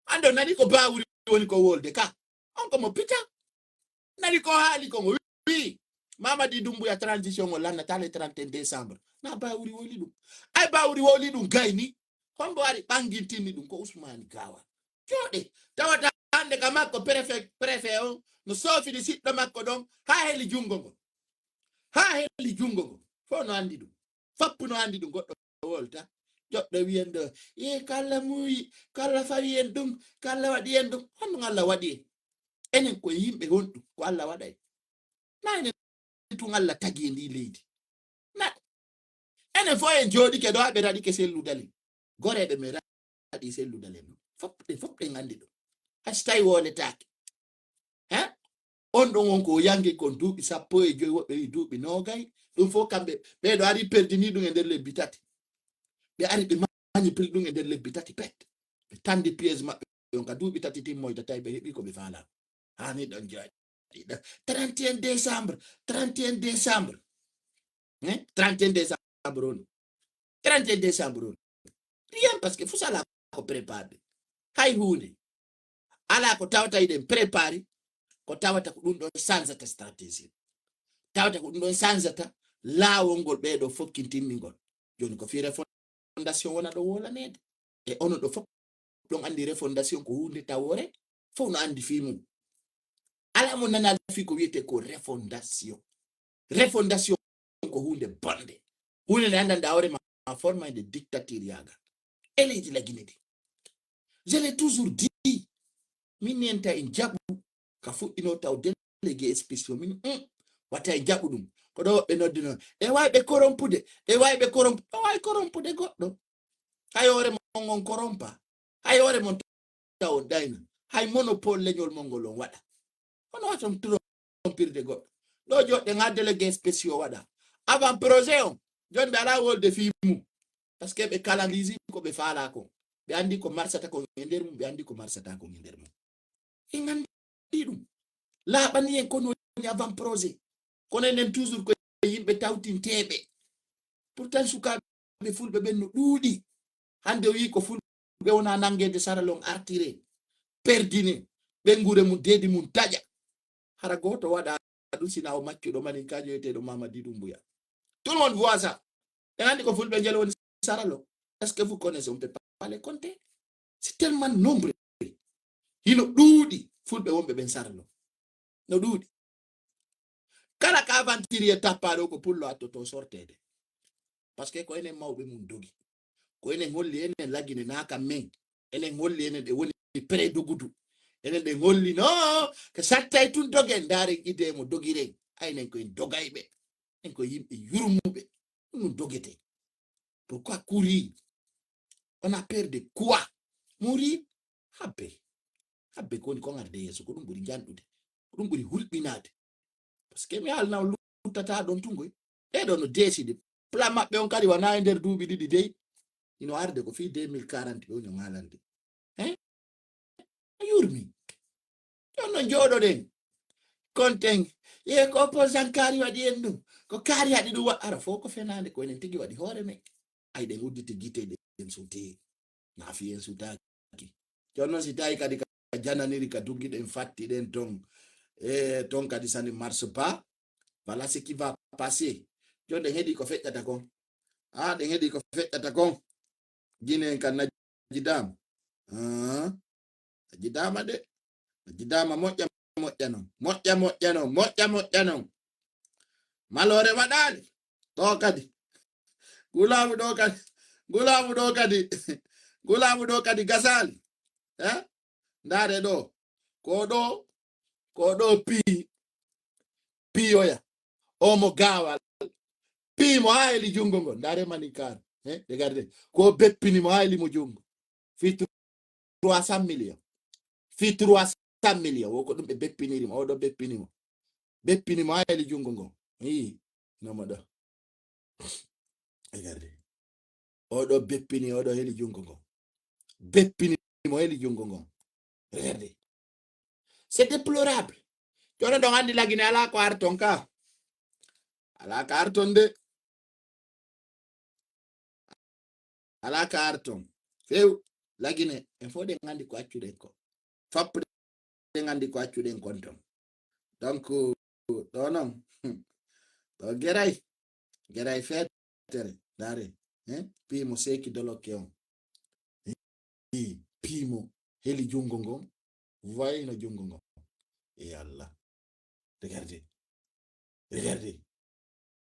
Hannde o nani ko Bawuri woni ko wolde ka. On ko mo pita. Nani ko haali kon o wii. Mamadi Dumbuya transition o lannata le trente et un décembre. Na Bawuri woli ɗum. Ay Bawuri woli ɗum gayni. Hombo ari ɓangintinni ɗum ko Usmani Gawa. Jooɗe. Tawata hannde ka makko préfet, préfet on no soofini siɗɗo makko ɗon haa heli junngo ngo. Haa heli junngo ngo. Fof no anndi ɗum. Fappu no anndi ɗum goɗɗo wolta. Joɗɗo wiyen ɗo, "Ee, ko Allah muuyi, ko Allah fawi en ɗum, ko Allah waɗi en ɗum." Honɗum Allah waɗi en? Enen ko yimɓe honɗum? Ko Allah waɗay. Na enen tun Allah tagi e ndi leydi. Enen fof en jooɗike ɗo, aɓe raɗike selludalen. Goreeɓe men raɗi selludalen ɗo. Fof ɗe, fof ɗen anndi ɗum. Hay so tawi woletaake. He? On ɗon on ko o yangi kon duuɓi sappo e joy, woɓɓe wi duuɓi noogay. Ɗum fof kamɓe, ɓee ɗo ari perdini ɗum e nder lebbi tati. Ɓe ari ɓe mañi pil ɗum e nder lebbi tati pet. Ɓe tandi piège maɓɓe on ka duuɓi tati timmoyta tawi ɓe heɓi ko ɓe faala. Hani ɗon jooɗi. Trente et un décembre, trente et un décembre. Hein? Trente et un décembre on. Trente et un décembre on. Rien, parce que fof alaa ko préparé. Hay huunde. Alaa ko tawata eɗen préparé, ko tawata ko ɗum ɗon sansata stratégie. Tawata ko ɗum ɗon sansata laawol ngol ɓee ɗo fokkintinni ngol. Jooni ko fii refondation wona ɗo wolaneede. E onon ɗo fof ɗon anndi refondation ko huunde tawoore, fof no anndi fii mum. Alaa mo nanaali fii ko wiyetee ko refondation. Refondation ko huunde bonde. Huunde nde anndanɗaa hoore ma, ma forma e nde dictature yaaga. E leydi la Guinée ndi. Je l'ai toujours dit. Min nenta en jaɓu ka fuɗɗino taw délégué spéciaux. Min, hum, wata en jaɓu ɗum. Ko ɗo ɓe noddino. E wawi ɓe korompude. E wawi ɓe korompu-, ɓe wawi korompude goɗɗo. Hay hoore mon on korompa. Hay hoore mon taw on ɗayna. Hay monopole leñol mon ngol on waɗa. Hono wata on trompirde goɗɗo. Ɗo joɗɗen ha délégué spéciaux waɗa. Avant projet on, joni ɓe ala wolde fii mum. Parce que ɓe kala lisi ko ɓe faala kon. Ɓe andi ko marsata kon e nder mum, ɓe andi ko marsata kon e nder mum. En andi ɗum. Laaɓani en kono woni avant projet. Kono enen toujours ko yimɓe tawtinteeɓe. Pourtant sukaaɓe fulɓe ɓen no ɗuuɗi. Hande o yii ko fulɓe wona nangeede saralon artire, perdine, ɓengure mum, deedi mum taƴa. Hara gooto waɗa ɗum sina o maccuɗo maninkajo wiyeteeɗo Mamadi Doumbouya. Tout le monde voit ça. En andi ko fulɓe ngel woni saralon. Est-ce que vous connaissez? On peut pas les compter. C'est tellement nombreux. Hino ɗuuɗi fulɓe wonɓe ɓen saralon. No ɗuuɗi. Kala ka aventurier tappa ɗo ko pullo attoto sorteede. Parce que ko enen mawɓe mum dogi. Ko enen holli enen lagine na kam men. Enen holli enen ɗe woni pré dogudu. Enen ɗen holli no, ko sattay tun dogen, ndaaren idée mo dogiren. Ay enen ko en dogayɓe. En ko yimɓe yurmuɓe. Ɗum dogete. Pourquoi courir? On a peur de quoi? Mourir? Habbe. Habbe ko woni kon arde yeeso, ko ɗum ɓuri janɗude. Ko ɗum ɓuri hulɓinaade. Parce que mi haalna on luttata ɗon tun koy. Ɓee ɗoo no décidé. Plan maɓɓe on kadi wona e nder duuɓi ɗiɗi dey. Ino arde ko fii deux mille quarante ɓe woni on haalande. Hein? A yurmi. Ɗon no jooɗoɗen. Konten. Ye ko opposant kaari waɗi en ɗum. Ko kaari haɗi ɗum wa-, ara fof ko fenaande ko enen tigi waɗi hoore men. Ay ɗen udditi gite ɗen suti. Nafi en sutaaki. Jooni noon si tawi kadi ka jananiri ka duggi ɗen fatti ɗen ton. E ton kadi sani marche pas. Voilà ce qui va passer. Jooni ɗen heɗi ko feƴƴata kon. Ah, ɗen heɗi ko feƴƴata kon. Jine en kan najidama. Ah, najidama de. Najidama moƴƴa moƴƴa non. Moƴƴa moƴƴa non. Moƴƴa moƴƴa non. Maloore waɗaali. Ɗo kadi. Gulaabu ɗo kadi. Gulaabu ɗo kadi. Gulaabu ɗo kadi gasaali. Eh? Ndaare ɗo. Ko ɗo, ko ɗo pii, piyoya. O mo gaawal. Pii mo haa heli junngo ngo. Ndaare mani kaar. Eh? Regardez. Ko beppini mo haa heli mo junngo. Fii trois cent millions. Fii trois cent millions. Wo ko ɗum ɓe beppiniri mo. O ɗo beppini mo. Beppini mo haa heli junngo ngo. Ii, no mo ɗo. Regardez. O ɗo beppini, o ɗo heli junngo ngo. Beppini mo heli junngo ngo. Regardez. C'est déplorable. Jooni ɗon anndi lagine alaa ko arton ka. Alaa ko arton de. Alaa ko arton. Few, lagine, en fof ɗen anndi ko accuɗen ko. Fop ɗen anndi ko accuɗen kon ton. Donc, ɗo noon, ɗo geray, geray feetere, ndaare, hein? Piimo seeki dolokke on. Ii, piimo heli junngo ngon, vous voyez no junngo ngon. E Allah. Regardez. Regardez.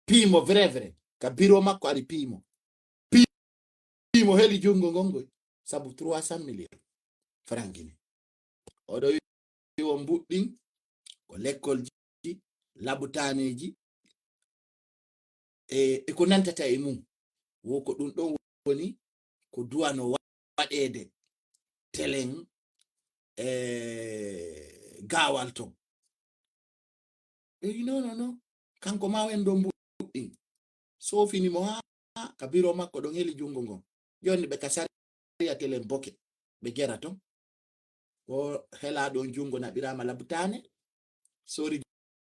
Piimo vrai, vrai. Ka bureau makko ari piimo. Piimo heli junngo ngon ngoy. Sabu trois cent millions franc Guinée. Oɗo wi won mbuɗɗin, ko lekkolji, labutaaneeji, e, e ko nantata e mum. Wo ko ɗum ɗon woni ko duwano waɗeede telen e gaawal ton. Ɓe wi, "Non, non, non." Kanko ma wen ɗon mbuɗɗin. Soofini mo haa ka biro makko ɗon heli junngo ngon. Jonni ɓe ka sariya telen boke. Ɓe gera ton. Ko hela ɗon junngo naɓiraama labtaane. Sori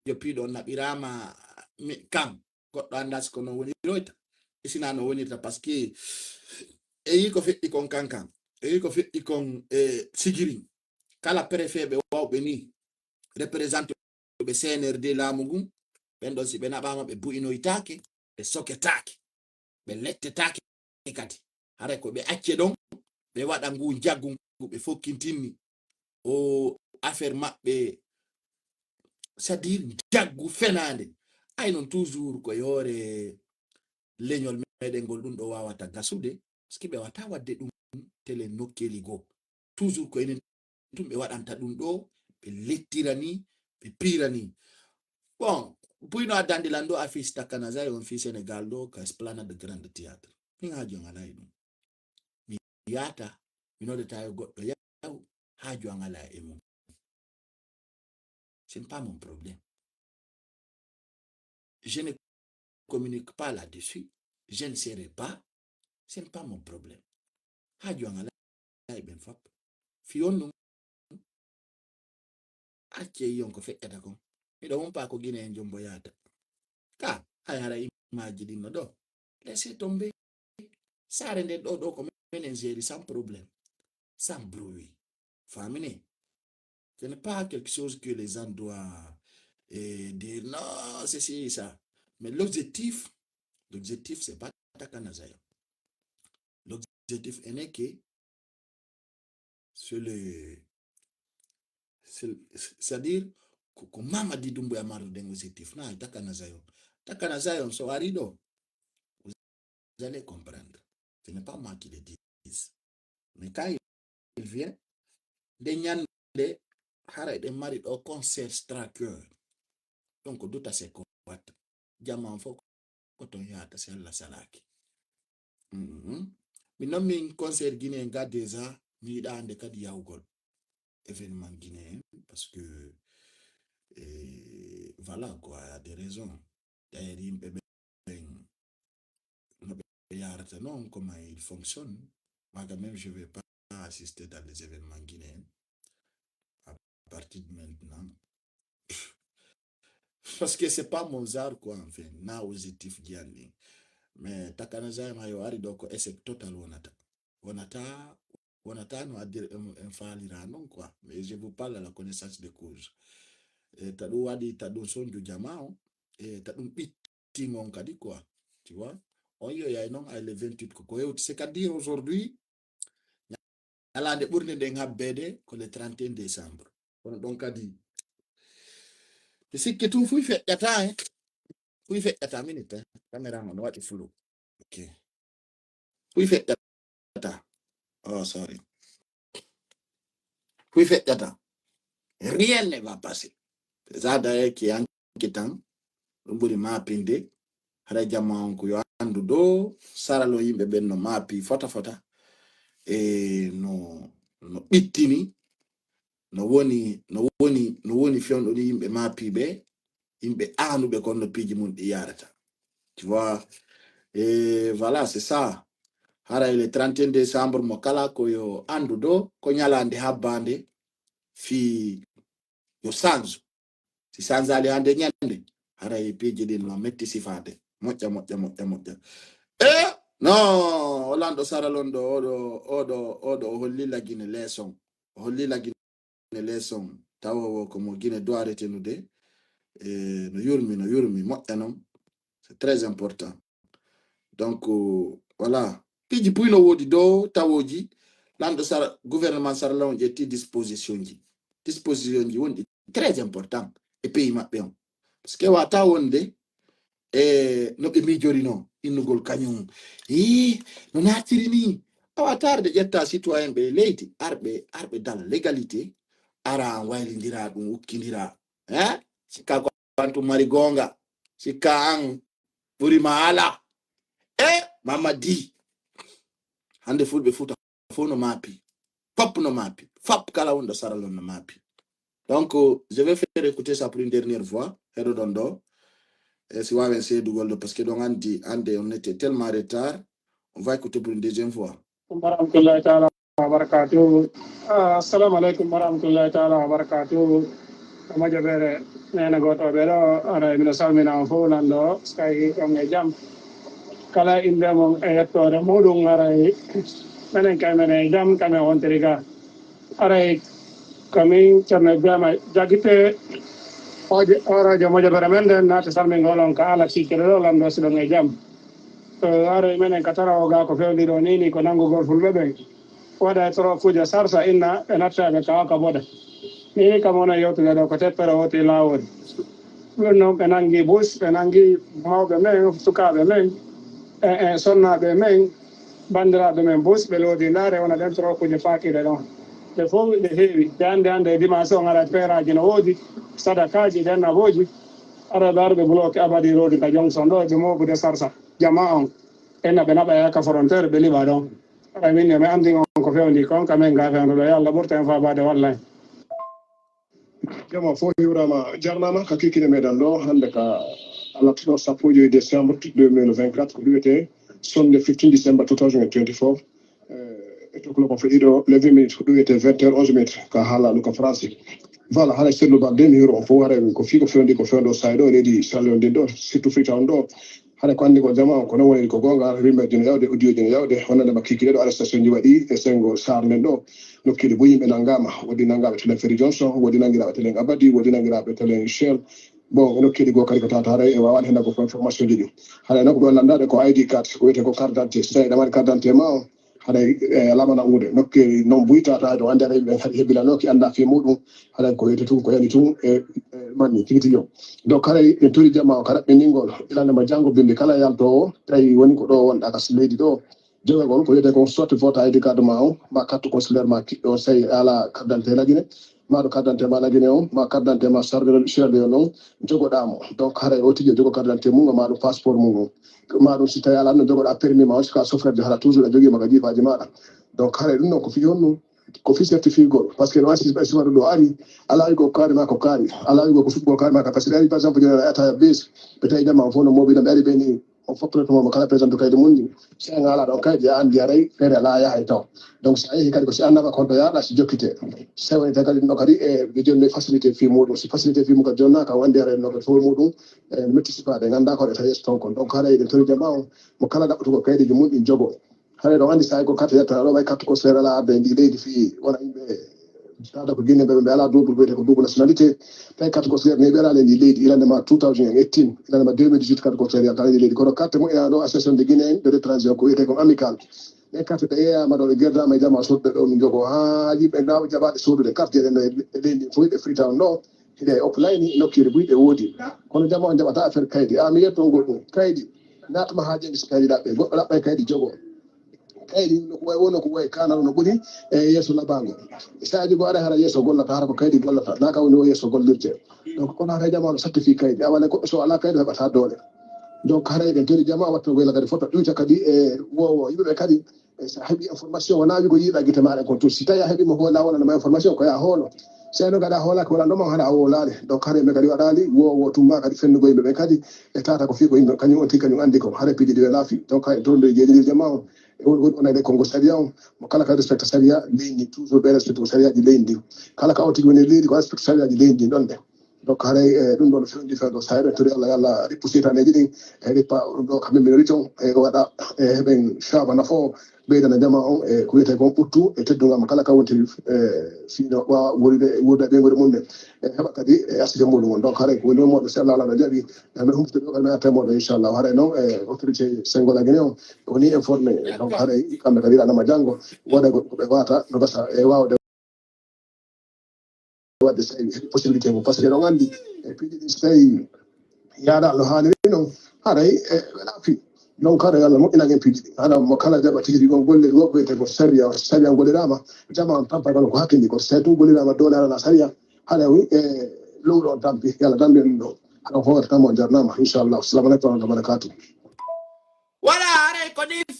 joppi ɗon naɓiraama mi-, kam. Goɗɗo anndaa si ko non woniroyta. E sina no wonirta, parce que e yi ko feƴƴi kon kankan. E yi ko feƴƴi kon e sigirin. Kala préfet ɓe wawɓe ni, représenté ɓe C N R D laamu ngun, ɓen ɗon si ɓe naɓaama ɓe bu'inoytaake, ɓe soketaake, ɓe lettetaake kadi. Haray ko ɓe acce ɗon, ɓe waɗa ngu njaggu ngu ɓe fokkintinni. O affaire maɓɓe, c'est-à-dire njaggu fenaande. Ay non toujours ko yoore leñol meɗen ngol ɗum ɗo wawata gasude, parce que ɓe wata wadde ɗum tele nokkeli goo. Toujours ko enen tun ɓe waɗanta ɗum ɗo, ɓe lettirani, ɓe pirani. Bon, buyno addande lan ɗo affiche Takana Zion fi Sénégal ɗo ka Esplanade de Grand Théâtre. Min haaju an alaa e ɗum. Mi yaata, mi nodata yo goɗɗo yaw, haaju an alaa e mum. Ce n'est pas mon problème. Je ne communique pas là-dessus. Je ne serai pas. Ce n'est pas mon problème. Haaju an alaa e ɓen fop. Fi on ɗum. Acce yon ko feƴƴata kon. Miɗo humpa ko Guinée en jombo yaata. Ka, hay hara image ɗin no ɗo. Laissez tomber. Saare nde ɗo, ɗo ko menen gérer sans problème. Sans bruit. Famine. Ce n'est pas quelque chose que les gens doivent, euh, dire, non, ceci, ça. Mais l'objectif, l'objectif, c'est pas Takana Zion. L'objectif, est que c'est le, c'est le, c'est-à-dire, ko, ko Mamadi Doumbouya marɗo ɗen objectif. Na, Takana Zion. Takana Zion, so ari ɗo, vous allez comprendre. Ce n'est pas moi qui le dis. Mais quand il vient, nde ñande, hara eɗen mari ɗo concert Stracker. Donc, duta se ko watta. Jama on fof ko ton yahata si Allah salaaki. Mhm. Min noon min concert Guinée ga déjà, mi yiɗa hannde kadi yahugol événement Guinée, parce que, eh, voilà quoi, il y a des raisons. D'ailleurs, yimɓe ɓen no ɓe yarata noon, comment il fonctionne. Moi quand même, je vais pas assister dans les événements guinéens à partir de maintenant. Parce que c'est pas mon genre, quoi, enfin, na objectif ji an ɗin. Mais Takana Zion ma yo ari ɗo ko échec total wonata. Wonata, wonata no addir en, en faalira non, quoi. Mais je vous parle à la connaissance de cause. E ta ɗum waɗi, ta ɗum sonju jama on, e ta ɗum ɓitti ngon kadi, quoi. Tu vois? On yo yay non ay le vingt-huit ko, ko hewti. C'est-à-dire aujourd'hui, ñalaande ɓurnde nden habbeede ko le trente et un décembre. Kono ɗon kadi, mi sikki tun fuy feƴƴata, hein. Fuy feƴƴata, minute, hein. Caméra mo no waɗi flou. Ok. Fuy feƴƴata. Oh, sorry. Fuy feƴƴata. Rien ne va passer. C'est ça d'ailleurs qui inquiétant. Ɗum ɓuri maapinde. Hara jama on ko yo anndu ɗo saralo yimɓe ɓen no maapi fota fota. E no, no ɓittini, no woni, no woni, no woni fewndo ni yimɓe maapiɓe, yimɓe aanuɓe kon no piiji mum ɗi yarata. Tu vois? Et voilà, c'est ça. Hara le trente et un décembre mo kala ko yo anndu ɗo, ko ñalaande habbaande fi yo sanzu. Si sanzali hande ñande, haray piiji ɗin no metti sifaade. Moƴƴa, moƴƴa, moƴƴa, moƴƴa. E, no, o lanɗo saralon ɗo, oɗo, oɗo, oɗo, o holli lagine leeson. O holli lagine leeson. Tawa wo ko mo Gine doirete nude. E, no yurmi, no yurmi, moƴƴa non. C'est très important. Donc, euh, voilà. Piiji buy no woodi dow tawooji, lanɗo sara, gouvernement sarala on ƴetti disposition ji. Disposition ji wonɗi très important e pays maɓɓe on. Parce que wata wonde e no ɓe miijori non, innugol kañum. Ii, no naatiri ni. Awa tarde ƴetta citoyen ɓe leydi, arɓe, arɓe dans légalité, ara waylindira ɗum, ukkindira. Hein? Sikka ko an tun mari goonga. Sikka an ɓuri ma ala. E Mamadi. Hannde fulɓe Fuuta fof no maapi. Fop no maapi. Fop kala wonɗo saralon no maapi. Donc, je vais faire écouter ça pour une dernière fois. Heɗoɗon ɗo. E si waawen seedugol ɗo, parce que ɗon anndi, hannde on était tellement retard. On va écouter pour une deuxième fois. Warahmatullahi taala wabarakatuhu. Ah, assalamu aleykum warahmatullahi taala wabarakatuhu. Ko moƴƴo ɓeere neene gooto ɓe ɗo, ara miɗo salmina on fof nan ɗo, so tawi on e jam. Kala innde mum e yettoore muɗum, aray menen kay menen e jam, kame wontiri ga. Aray ko min Ceerno Ibrahima Jagite, oje-, orojo moƴƴo ɓeere men nden, naati salmingol on ka ala sikkere ɗo, lan ɗo siɗon e jam. Eh, aray menen ka tarawo ga ko fewndi ɗo ni, ni ko nanngugol fulɓe ɓen. Waɗa e torokuuje sarsa inna ɓe nattaɓe ka waka boɗa. Ni kam wona yewtude ɗo ko teppere woti laawol. Ɗum noon ɓe nanngi bus, ɓe nanngi mawɓe men, sukaaɓe men, e, e sonnaaɓe men, banndiraaɓe men bus, ɓe loodi ndaare wona ɗen torokuuje faakiiɗe ɗon. Ɗe fof ɗe heewi. Ɗe hannde hannde e dimanche on ara peeraaji no woodi, sadakaaji, ɗen nabooji. Ara ɓe arɓe bloqué Abadi Road ka Johnson ɗo, ɓe mooɓude sarsa. Jama on. Enna ɓe naɓa e ka frontière ɓe liɓa ɗon. Aray min ne mi anndi on ko fewndi kon, ka men ga fewndo ɗo, yo Allah ɓurta en faabaade wallay. Jama fof hiwrama, jarnama ka kikiɗe meɗen ɗo, hannde ka alatno sappo e joyi décembre deux mille vingt-quatre, ko ɗum wiyetee Sunday fifteen December two thousand twenty-four. Eh, e toklo ko feɗi ɗo, le vingt minutes, ko ɗum wiyetee vingt heures onze minutes, ka haala ɗum ka français. Voilà, haɗa sellu balde, mi hiwro on fof, haɗa ko fii ko fewndi, ko fewndo saay ɗo, leydi Sierra Leone ndin ɗo, surtout Freetown ɗo. Hara ko anndi ko jama on, ko non woni ko goonga, rimɓe dina yawde, audio dina yawde, wonande ma kikiɗe ɗo arrestation ji waɗi e sengo Sarr nden ɗo, nokkeeli bo yimɓe nanngama, woodi nanngaaɓe telen Ferry Johnson, woodi nanngiraaɓe telen Abadi, woodi nanngiraaɓe telen Shell. Bon, e nokkeeli goo kadi ko tawata haray e waawani heen ko information ji ɗi. Haray noon ko ɗo lanndaade ko I D card, ko wiyetee ko carte d'identité. So tawii aɗa mari carte d'identité ma o, haray, e, alaa ma nangude. Nokkeeli noon buy tawata ɗo anndi haray yimɓe kadi hebilanooki annda fii muɗum, haray ko wiyetee tun ko yani tun e, e manni tigi tigi o. Donc haray en tori jama o ka raɓɓiningol, ilande ma janngo binndi kala yaltoowo, tawi woni ko ɗo wonɗa ka leydi ɗo. Jogagol ko wiyetee kon soit vote I D card ma o, ma carte consulaire ma kiɗɗo, so tawii a alaa carte d'identité Lagine, ma ɗo carte d'identité ma Lagine on, ma carte d'identité ma Sierra Leone, Sierra Leone on, jogoɗaa mo. Donc haray o tigi o jogo carte d'identité mum, ma ɗum passeport mum on. Ma ɗum si tawii alaa no jogoɗaa permis ma on, si ka chauffeur de hara toujours a jogii ma ka jiifaaji maaɗa. Donc haray ɗum noon ko fii honɗum? Ko fii certifié gol. Parce que no anndi si ɓay si waɗu ɗo ari, alaa wi'go ko kaari ma ko kaari. Alaa wi'go ko suɓgol kaari ma ka. Parce que ari, par exemple, jooni a yahata bus, ɓe tawi jama on fof no mooɓi ɗon, ɓe ari ɓe ni, on fof presque mo kala présenté kaydi mum ni. Si a ngaalaa ɗon kaydi, a anndi haray feere alaa yahay taw. Donc si a yehi kadi ko si a naɓa konto yaaɗa si jokkitee. Si woni tawi kadi ɗum ɗo kadi e ɓe jonni facilité fii muɗum. Si facilité fii mum kadi jonnaaka, o anndi haray no kadi fowru muɗum, e metti sifaade, nganndaa ko ɗe tawi yeeso ton kon. Donc haray eɗen tori jama on, mo kala ɗaɓɓutugo kaydiiji mum ɗin jogo. Haray ɗon anndi saay ko carte yetta ɗo, ɓay carte consulaire alaa arde e ndi leydi fii wona yimɓe tawata ko Guinée ɓe, ɓe alaa double, wiyetee ko double nationalité. Tawi carte consulaire ne ɓe alaa e ndi leydi, ilande ma two thousand eighteen, ilande ma deux mille dix-huit carte consulaire yalta e ndi leydi. Kono carte moƴƴa ɗo association de Guinéen de l'étranger ko wiyetee ko Amicale. Ɗe carte ɗe yeeyama ɗo, ɗe gerdaama e jama suuɗɓe ɗo, min jogo haa yimɓe ngaawa jaɓaade soodude carte ɗe ɗo e leydi fof e Freetown ɗo. Hiɗe offline, nokkeeli buy ɗe woodi. Kono jama on jaɓata affaire kaydi. A mi yetto goɗɗum. Kaydi. Naatma haa janngi si kaydi ɗaɓɓe. Goɗɗo ɗaɓɓay kaydi jogo. Kaydi no ko way, wonno ko way kanal no ɓuri e yeeso labango. Saaji go ara hara yeeso gollata, hara ko kaydi gollata. Na ka woni o yeeso gollirte. Donc kono hara jama on satti fii kaydi. A wala goɗɗo so alaa kaydi heɓata doole. Donc haray eɗen tori jama watta wela kadi fota ɗuyta kadi e wowo yimɓe ɓe kadi. E so a heɓii information, wonaa wi'go yiiɗaa gite maaɗa kon tun. Si tawii a heɓii mo hoolaa, wonande ma information, ko yaa hoolo. Si a no gaɗa hoolaaki, wonande ma, hara a hoolaali. Donc haray ɓe kadi waɗaali wo, wo tumma kadi fennugo yimɓe ɓe kadi, e tata ko fii ko yimɓe kañum on tigi kañum anndi kon. Haray piiji ɗi welaa fii. Donc hay toon ɗo e jeeɗiɗi jama on, e woni, woni, woni e konngo sariya on, mo kala ka respecte sariya leydi ndi, toujours ɓe respecte ko sariyaaji leydi ndi. Kala ka o tigi woni e leydi, ko respecte sariyaaji leydi ndi ɗon ɗe. Donc haray, e, ɗum ɗon no fewndi fewndo. So eɗen tori Allah, yo Allah rippu seytaneeji ɗin, e rippa ɗum ɗo kamɓe min rito, e waɗa, e, heɓen shaaba nafoowo, ɓeydana jama on, e ko wiyetee kon ɓuttu, e teddungal mo kala ka wontiri, e, fii no waawa wuuride, wuurda ɓeynguure mum nde, e heɓa kadi, e, arsike muɗum on. Donc haray ko woni ɗon moɗo, si Allah, Allah no jaɓi, e, men humpude ɗo, kadi men arta e moɗo, inchallah. Haray noon, e, autorité Sengola Guinée on, woni informé. Donc haray kamɓe kadi yiɗanama janngo, waɗa ko, ko ɓe wata, no gasa, e, waawde waɗde so tawi heɓi possibilité mum. Parce que eɗon anndi, e piiji ɗi so tawi yaaɗaano no haaniri noon, haray, e, welaa fii. Donc haray Allah moƴƴinan en piiji ɗi. Haɗa mo kala jaɓa tigi ɗi on golle ɗi, woɓɓe wiyetee ko sariya, sariya golliraama, jama on tampa kono ko hakkindi, kono so tawi tun golliraama doole alaa sariya, haɗa wi, e, lowɗo on tampi, yo Allah dandu en ɗum ɗo. Haɗa on fof tan mo jarnama, inchallah. Assalamu aleykum wa rahmatullahi wa barakatuh. Voilà,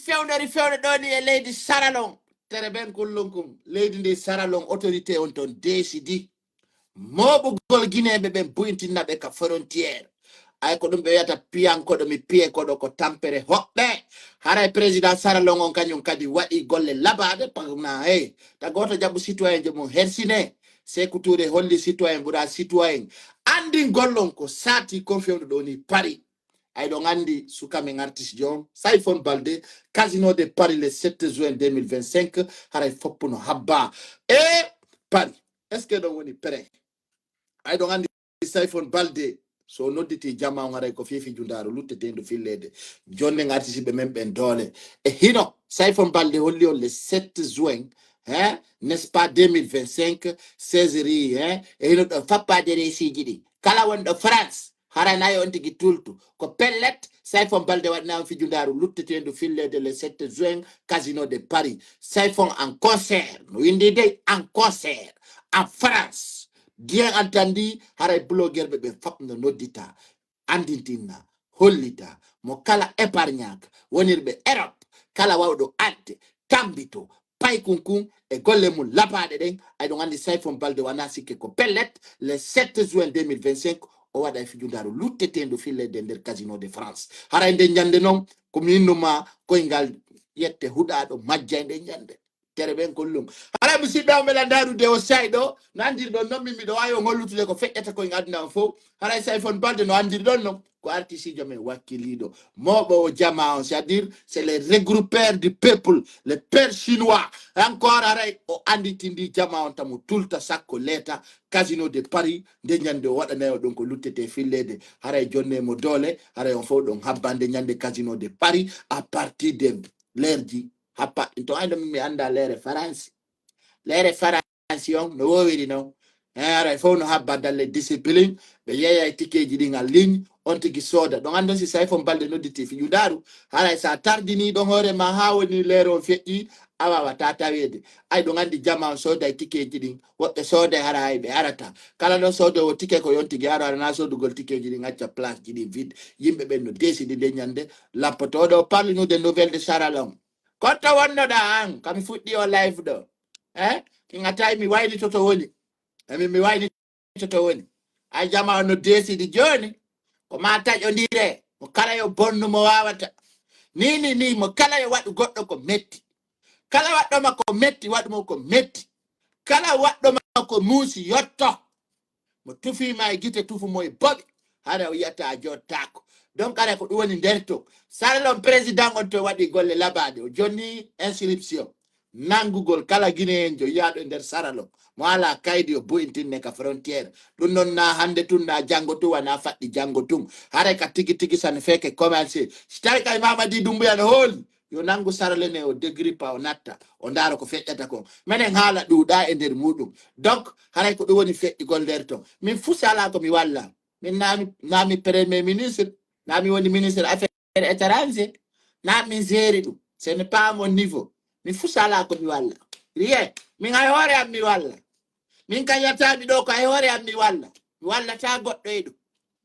fewndori fewndo ɗo ni e leydi Saralon. Tere ben kullum kum. Leydi ndi Saralon, autorité on ton décidi. Moɓugol Guinéen ɓe ɓen buintinna ɓe ka frontière. Ay ko ɗum ɓe wiyata piyankoɗo mi piye koɗo ko tampere hoɓɓe. Haray président Saralon on kañum kadi waɗi golle labaɗe pagna hey. Ta goto jaɓu citoyen je mum hersine. Sekou Touré holli citoyen ɓura citoyen. Andingol on ko sati kon fewndo ɗo ni Paris. Ay ɗon andi suka men artiste jo on, Sayfon Balde, Casino de Paris le sept juin deux mille vingt-cinq, haray foppuno habba. E Paris, est-ce que ɗon woni prêt? Ay ɗon andi Sayfon Balde, so nodditi jama on haray ko fifi jundaaro lutteteendo filleede. Jonnen artiste ɓe men ɓen doole. E hino, Sayfon Balde holli on le sept juin, hein, n'est-ce pas, deux mille vingt-cinq, seize ri, hein, e hino ɗo fappaade reesiiji ɗi. Kala wonɗo France, haray nayi on tigi tultu. Ko pellet, Sayfon Balde waɗna on fijundaaru lutteteendu filleede le sept juin, Casino de Paris. Sayfon en concert, no windi dey, en concert, en France. Bien entendu, haray blogueur ɓe ɓen fop no noddita, andintinna, hollita, mo kala épargnaka, wonirɓe Europe, kala wawɗo adde, tambito, pay kun kun e golle mum labaaɗe ɗen, ay ɗon andi Sayfon Balde wana sikke ko pellet, le sept juin deux mille vingt-cinq, o waɗa e fijundaaru lutteteendu filleede nder Casino de France. Haray nde ñande non, ko mi innuma koyngal yette huɗaaɗo majja e nde ñande. Tere ɓen kollum. Haray musidɓe am, ɓe la ndarude o say ɗo, no andirɗon non min miɗo wawi on hollutude ko feƴƴata ko en aduna on fof. Haray Sayfon Balde no andirɗon non, ko artisiijo men wakkiliiɗo. Moɓo o jama on, c'est-à-dire, c'est les regroupeurs du peuple, les pères chinois. Encore haray o anditindi jama on tamo tulta sakko leeta Casino de Paris, nde ñande o waɗanay o ɗon ko luttete filleede. Haray jonne mo doole, haray on fof ɗon habba nde ñande Casino de Paris, à partir de l'heure ji happa. To ayno mi anda leere France. Leere France on no wowiri non. Eh, haray fof no habba dalle discipline, ɓe yeeyay tikeji ɗin en ligne, on tigi sooda. Ɗon anndon si Sayfon Balde nodditi fijundaaru, haray sa tardini ɗon hoore ma haa woni leere on feƴƴi, a wawata taweede. Ay ɗon anndi jama on sooday tikeji ɗin, woɓɓe sooday hara hay ɓe arata. Kala ɗon soodowo tike ko yon tigi aro, arana soodugol tikeji ɗin acca place ji ɗin vide. Yimɓe ɓen no desidi nde ñande, lappotooɗo o parlinude nouvelle de Saralon. Kotto wonnoɗa an, kami fuɗɗi o live ɗo. Eh? Kin a tawi mi waynitoto woni. Emi mi waynitoto woni. Ay jama on no desidi joni. Ko ma taƴondire. Mo kala yo bonnu mo wawata. Ni, ni, ni, mo kala yo waɗu goɗɗo ko metti. Kala waɗɗo ma ko metti, waɗu mo ko metti. Kala waɗɗo ma ko muusi yotto. Mo tufi ma e gite tufu mo e boɓi. Hara o yiyata a jottaako. Donc, ara ko ɗum woni nder to. Sarlon président on to waɗi golle labaɗe. O jonni inscription. Nanngugol kala Guinéen jo yiyaaɗo e nder Saralon. Mo ala kaydi o bu'intinne ka frontière. Ɗum noon na hannde tun na janngo tun wana faɗɗi janngo tun. Hare ka tigi tigi sane feke commencé. Si tawi kay Mamadi Doumbouya no hooli, yo nanngu Saralon e o dégripa o natta. O ndaara ko feƴƴata kon. Menen haala ɗuuɗa e nder muɗum. Donc, haray ko ɗum woni feƴƴugol nder ton. Min fuu si ala ko mi walla. Min na mi, na mi premier ministre, na mi woni ministre affaire étrangère, na min géri ɗum. Ce n'est pas mon niveau. Mi fuu si ala ko mi walla. Rien. Min hay hoore am mi walla. Min kan yataami ɗo ko hay hoore am mi walla. Mi wallata goɗɗo e ɗum.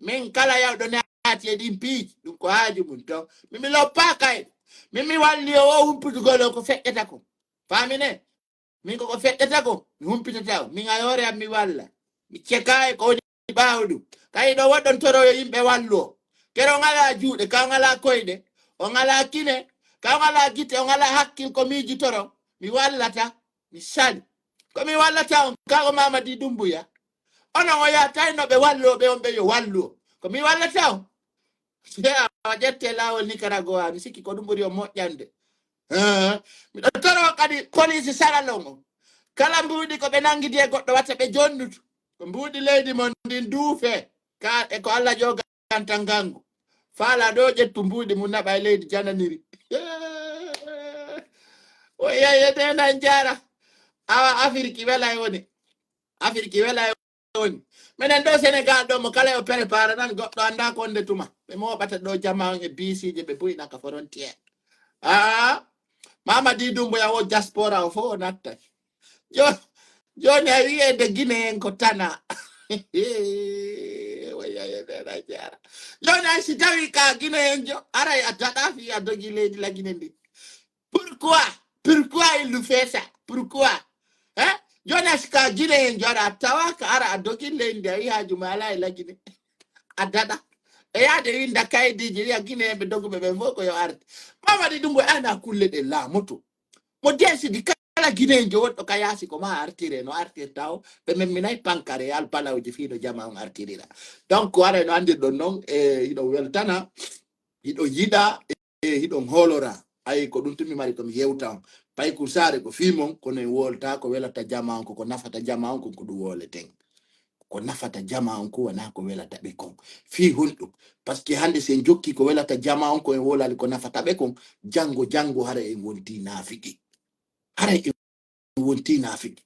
Min kala yawɗo naati e ɗin piiji, ɗum ko haaju mum ton. Min mi loppaaka e ɗum. Min mi walli o o humpitugol o ko feƴƴata ko. Faamine? Min ko ko feƴƴata ko, mi humpitata o. Min hay hoore am mi walla. Mi ceka e ko woni ɓaawo ɗum. Kay ɗo woɗɗon toro yo yimɓe wallu o. Kere o ŋalaa juuɗe, ka o ŋalaa koyɗe, o ŋalaa kine, ka o ŋalaa gite, o ŋalaa hakkil ko miijitoro. Mi wallata, mi sali. Ko mi wallata on, ka o Mamadi Dumbuya. Onon o yaatay no ɓe wallu o, ɓe on ɓe yo wallu o. Ko mi wallata on. Awa ƴette laawol Nicaragua, mi sikki ko ɗum ɓuri o moƴƴande. Eh, miɗo toro kadi police Saralon o. Kala mbuuɗi ko ɓe nangidi e goɗɗo wata ɓe jonnutu. Ko mbuuɗi leydi mon ndin duufe. Ka e ko Allah ƴooganta ngangu. Faala ɗo ƴettu mbuuɗi mum naɓa e leydi jananiri. O yeeye de nan jaara. Awa Afirki wela e woni. Afirki wela e woni. Minen ɗo Sénégal ɗo mo kala yo prépare nan goɗɗo annda ko nde tuma. Ɓe mooɓata ɗo jama on e biisiije ɓe buyna ka frontière. Ah, Mamadi Dumbuya o diaspora o fof o nattat. Jo-, joni a wiye nde Guinée en ko tana. Waya e nde na jara. Joni ay si tawi ka Guinée en jo, aray a daɗa fi a dogi leydi la Guinée ndi. Pourquoi? Pourquoi il nous fait ça? Pourquoi? Hein? Jonas ka Guinée en jora tawa ka ara a dogi leydi a yi haaju ma ala e la Guinée. A daɗa. E yaade winda kaydiji wiya Guinée ɓe doguɓe ɓen fof ko yo arti. Mamadi ɗum ko ana kulle ɗe laamoto. Mo desidi kala Guinée jo wonɗo ka yaasi ko ma artire no artirta o. Ɓe memminay pankare e albalawji fii no jama on artirira. Donc aray no andirɗon non e hiɗo weltana, hiɗo yiɗa, e hiɗon hoolora. Ay ko ɗum tun mi mari ko mi yewta on. Pay kun saare ko fii mon kono en wolta ko welata jama on ko ko nafata jama on kon ko ɗum woleten. Ko nafata jama on ko wona ko welata ɓe kon. Fii honɗum? Parce que hannde si en jokki ko welata jama on ko en wolali ko nafata ɓe kon, janngo janngo hara en wonti naafiqi. Hara en wonti naafiqi.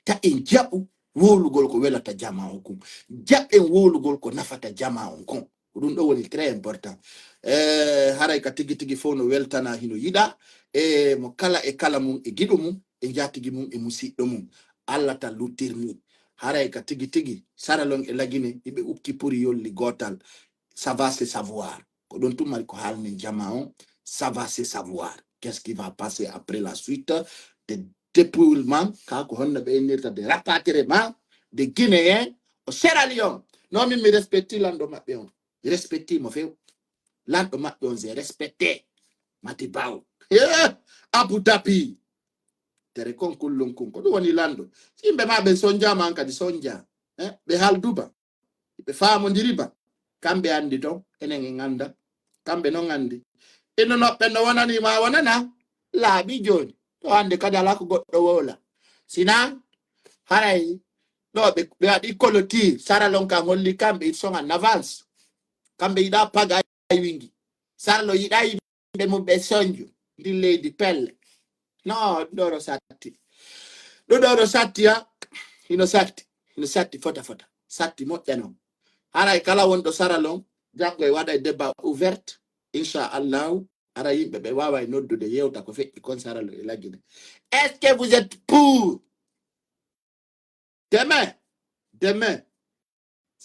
Ta en jaɓu wowlugol ko welata jama on kon. Jaɓen wowlugol ko nafata jama on kon. Ko ɗum ɗo woni très important. Eh, haray ka tigi tigi fof no weltana hino yiɗa. E mo kala e kala mum e giɗo mum e njatigi mum e musiɗɗo mum. Allah tan luttirmi. Haray ka tigi tigi saralon e lagine hiɓe ukki puri yolli gotal. Ça va se savoir. Ko ɗon tun mari ko haalnen jama on. Ça va se savoir. Qu'est-ce qui va passer après la suite de dépouillement? Ka ko honno ɓe innirta de rapatriement de Guinéen o Sierra Leone? Non, min mi respecti lanɗo maɓɓe on. Mi respecti mo few. Lanɗo maɓɓe on, je respecte. Mati Baw. Eh, Abu Dhabi. Tere kon kullum kun. Ko ɗum woni lanɗo. Si yimɓe ma ɓen sonjama an kadi sonja. Eh, ɓe halduba. Ɓe faamondiri ba. Kamɓe anndi ton. Enen en annda. Kamɓe non anndi. Inno noɓɓe no wonani ma wonana. Laaɓi jooni. To hannde kadi alaa ko goɗɗo wowla. Sina haray ɗo ɓe, ɓe waɗi clôture. Saralon kan holli kamɓe ils sont en avance. Kamɓe yiɗa pagay wingi. Sarlo yiɗa yimɓe mum ɓe sonju. Ndi leydi pelle. No, ɗo ɗo satti. Ɗo ɗo ɗo satti ha. Hino satti. Hino satti fota fota. Satti moƴƴa non. Haray kala wonɗo saralon. Janngo e waɗa e débat ouverte. Inchallahu. Ara yimɓe ɓe waaway noddude yewta ko feƴƴi kon saralo e lagine. Est-ce que vous êtes pour? Demain, demain,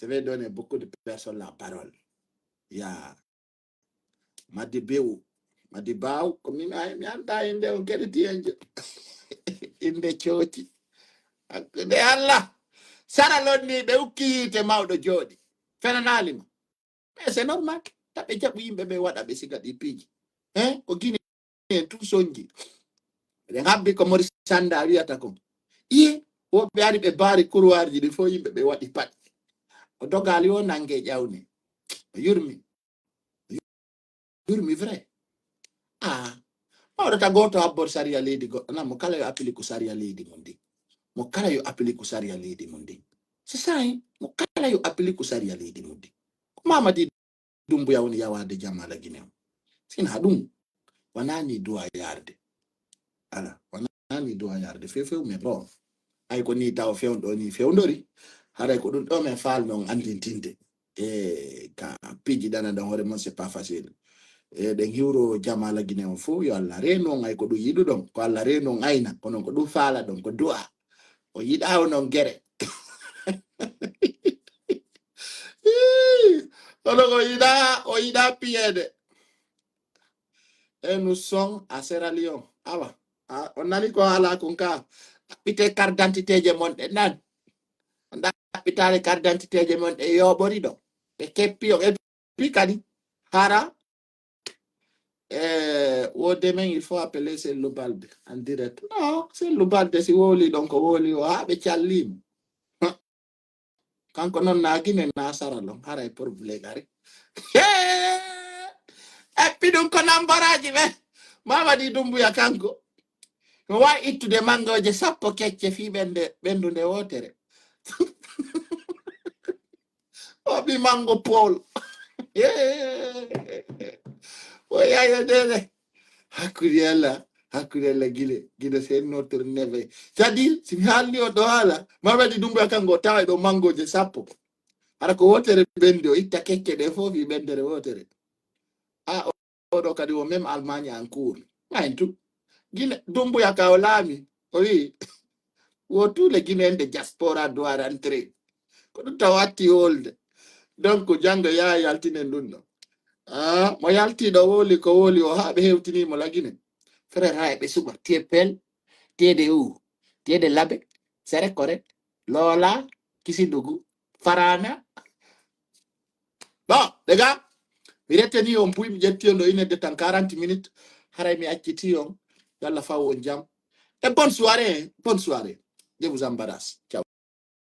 je vais donner beaucoup de personnes la parole. Ya Madi Bew, Madi Baw, ko min ay mi anda inde on kadi tiyenjo. Inde coci. Hakkunde Allah. Saralon ni ɓe ukki yiite mawɗo jooɗi. Fenanaali ma. Mais c'est normal. Taɓe jaɓu yimɓe ɓe waɗa ɓe siga ɗi piiji. Hein? Ko Guinée en tout sonji. Ɓe habbi ko Maurice Sanda wiyata kon. Iye, woɓɓe ari ɓe baari couloirji ɗi fof yimɓe ɓe waɗi paɗe. O dogali o nange ƴawne. O yurmi. O yurmi vrai. Ah. Mawɗo ta gooto habbor sariya leydi goɗɗo nan mo kala yo applique sariya leydi mum ndi. Mo kala yo applique sariya leydi mum ndi. C'est ça, hein? Mo kala yo applique sariya leydi mum ndi. Ko Mamadi Dumbuya woni yawaade jam ala Guinée o. Sina ɗum, wonaa ni duwa yarde. Ala, wonaa ni duwa yarde few few, mais bon. Ay ko ni taw fewndo ni fewndori. Haray ko ɗum ɗo men faalno on anndintinde. E ka piiji ɗana ɗon hoore mon, c'est pas facile. E ɗen hiwro jam ala Guinée o fof, yo Allah reenu on, ay ko ɗum yiɗuɗon. Ko Allah reenu on ayna, kono ko ɗum faala ɗon, ko du'a. O yiɗa onon gere. Ii, kono ko yiɗa, o yiɗa piyeede. Et nous sommes à Sierra Leone. Awa, a, on nani ko haala kon ka. Ɗaɓɓite carte d'identité je mon ɗe nan. On ɗaɓɓitaali carte d'identité je mon ɗe yoɓori ɗo. Ɓe keppi on. Et puis kadi, hara, eh, wo demain, il faut appeler Sellu Balde en direct. Non, Sellu Balde si wowli ɗon ko wowli o, haa ɓe callimo. Kanko noon na Guinée na Sierra Leone, haray problème ari. Hee! Eppi ɗum ko nambaraaji ɓe. Mamadi Dumbuya kanko. No waawi ittude manngooje sappo kecce fii ɓennde, ɓenndude wootere. O ɓi manngo Paul. Hee! O yaya dede. Hakkunde Allah, hakkunde Allah gile, gile c'est notre neve. C'est-à-dire, si mi haalni on ɗo haala, Mamadi Dumbuya kanko o tawa ɗo manngooje sappo. Hara ko wootere ɓenndi, o itta kekke ɗe fof fii ɓenndere wootere. A, o, oɗo kadi o même Allemagne en cours. Mayen tu. Gine, Dumbuya ka o laami, o wi, wo tous les Guinéens de diaspora doit rentrer. Ko ɗum taw watti wolde. Donc, janngo yaa yaltinen ɗum ɗo. Ah, mo yalti ɗo wowli ko wowli o haa ɓe hewtini mo la Guinée. Frère, hay ɓe suɓa. Tiye pel, tiye de u, tiye de labe, sere kore, lola, kisi dugu, farana. Bon, les gars, mi rettani on puy, mi ƴetti on ɗo une heure de temps, quarante minutes. Haray mi acciti on. Yalla faw on jam. Et bonne soirée, hein. Bonne soirée. Je vous embrasse. Ciao.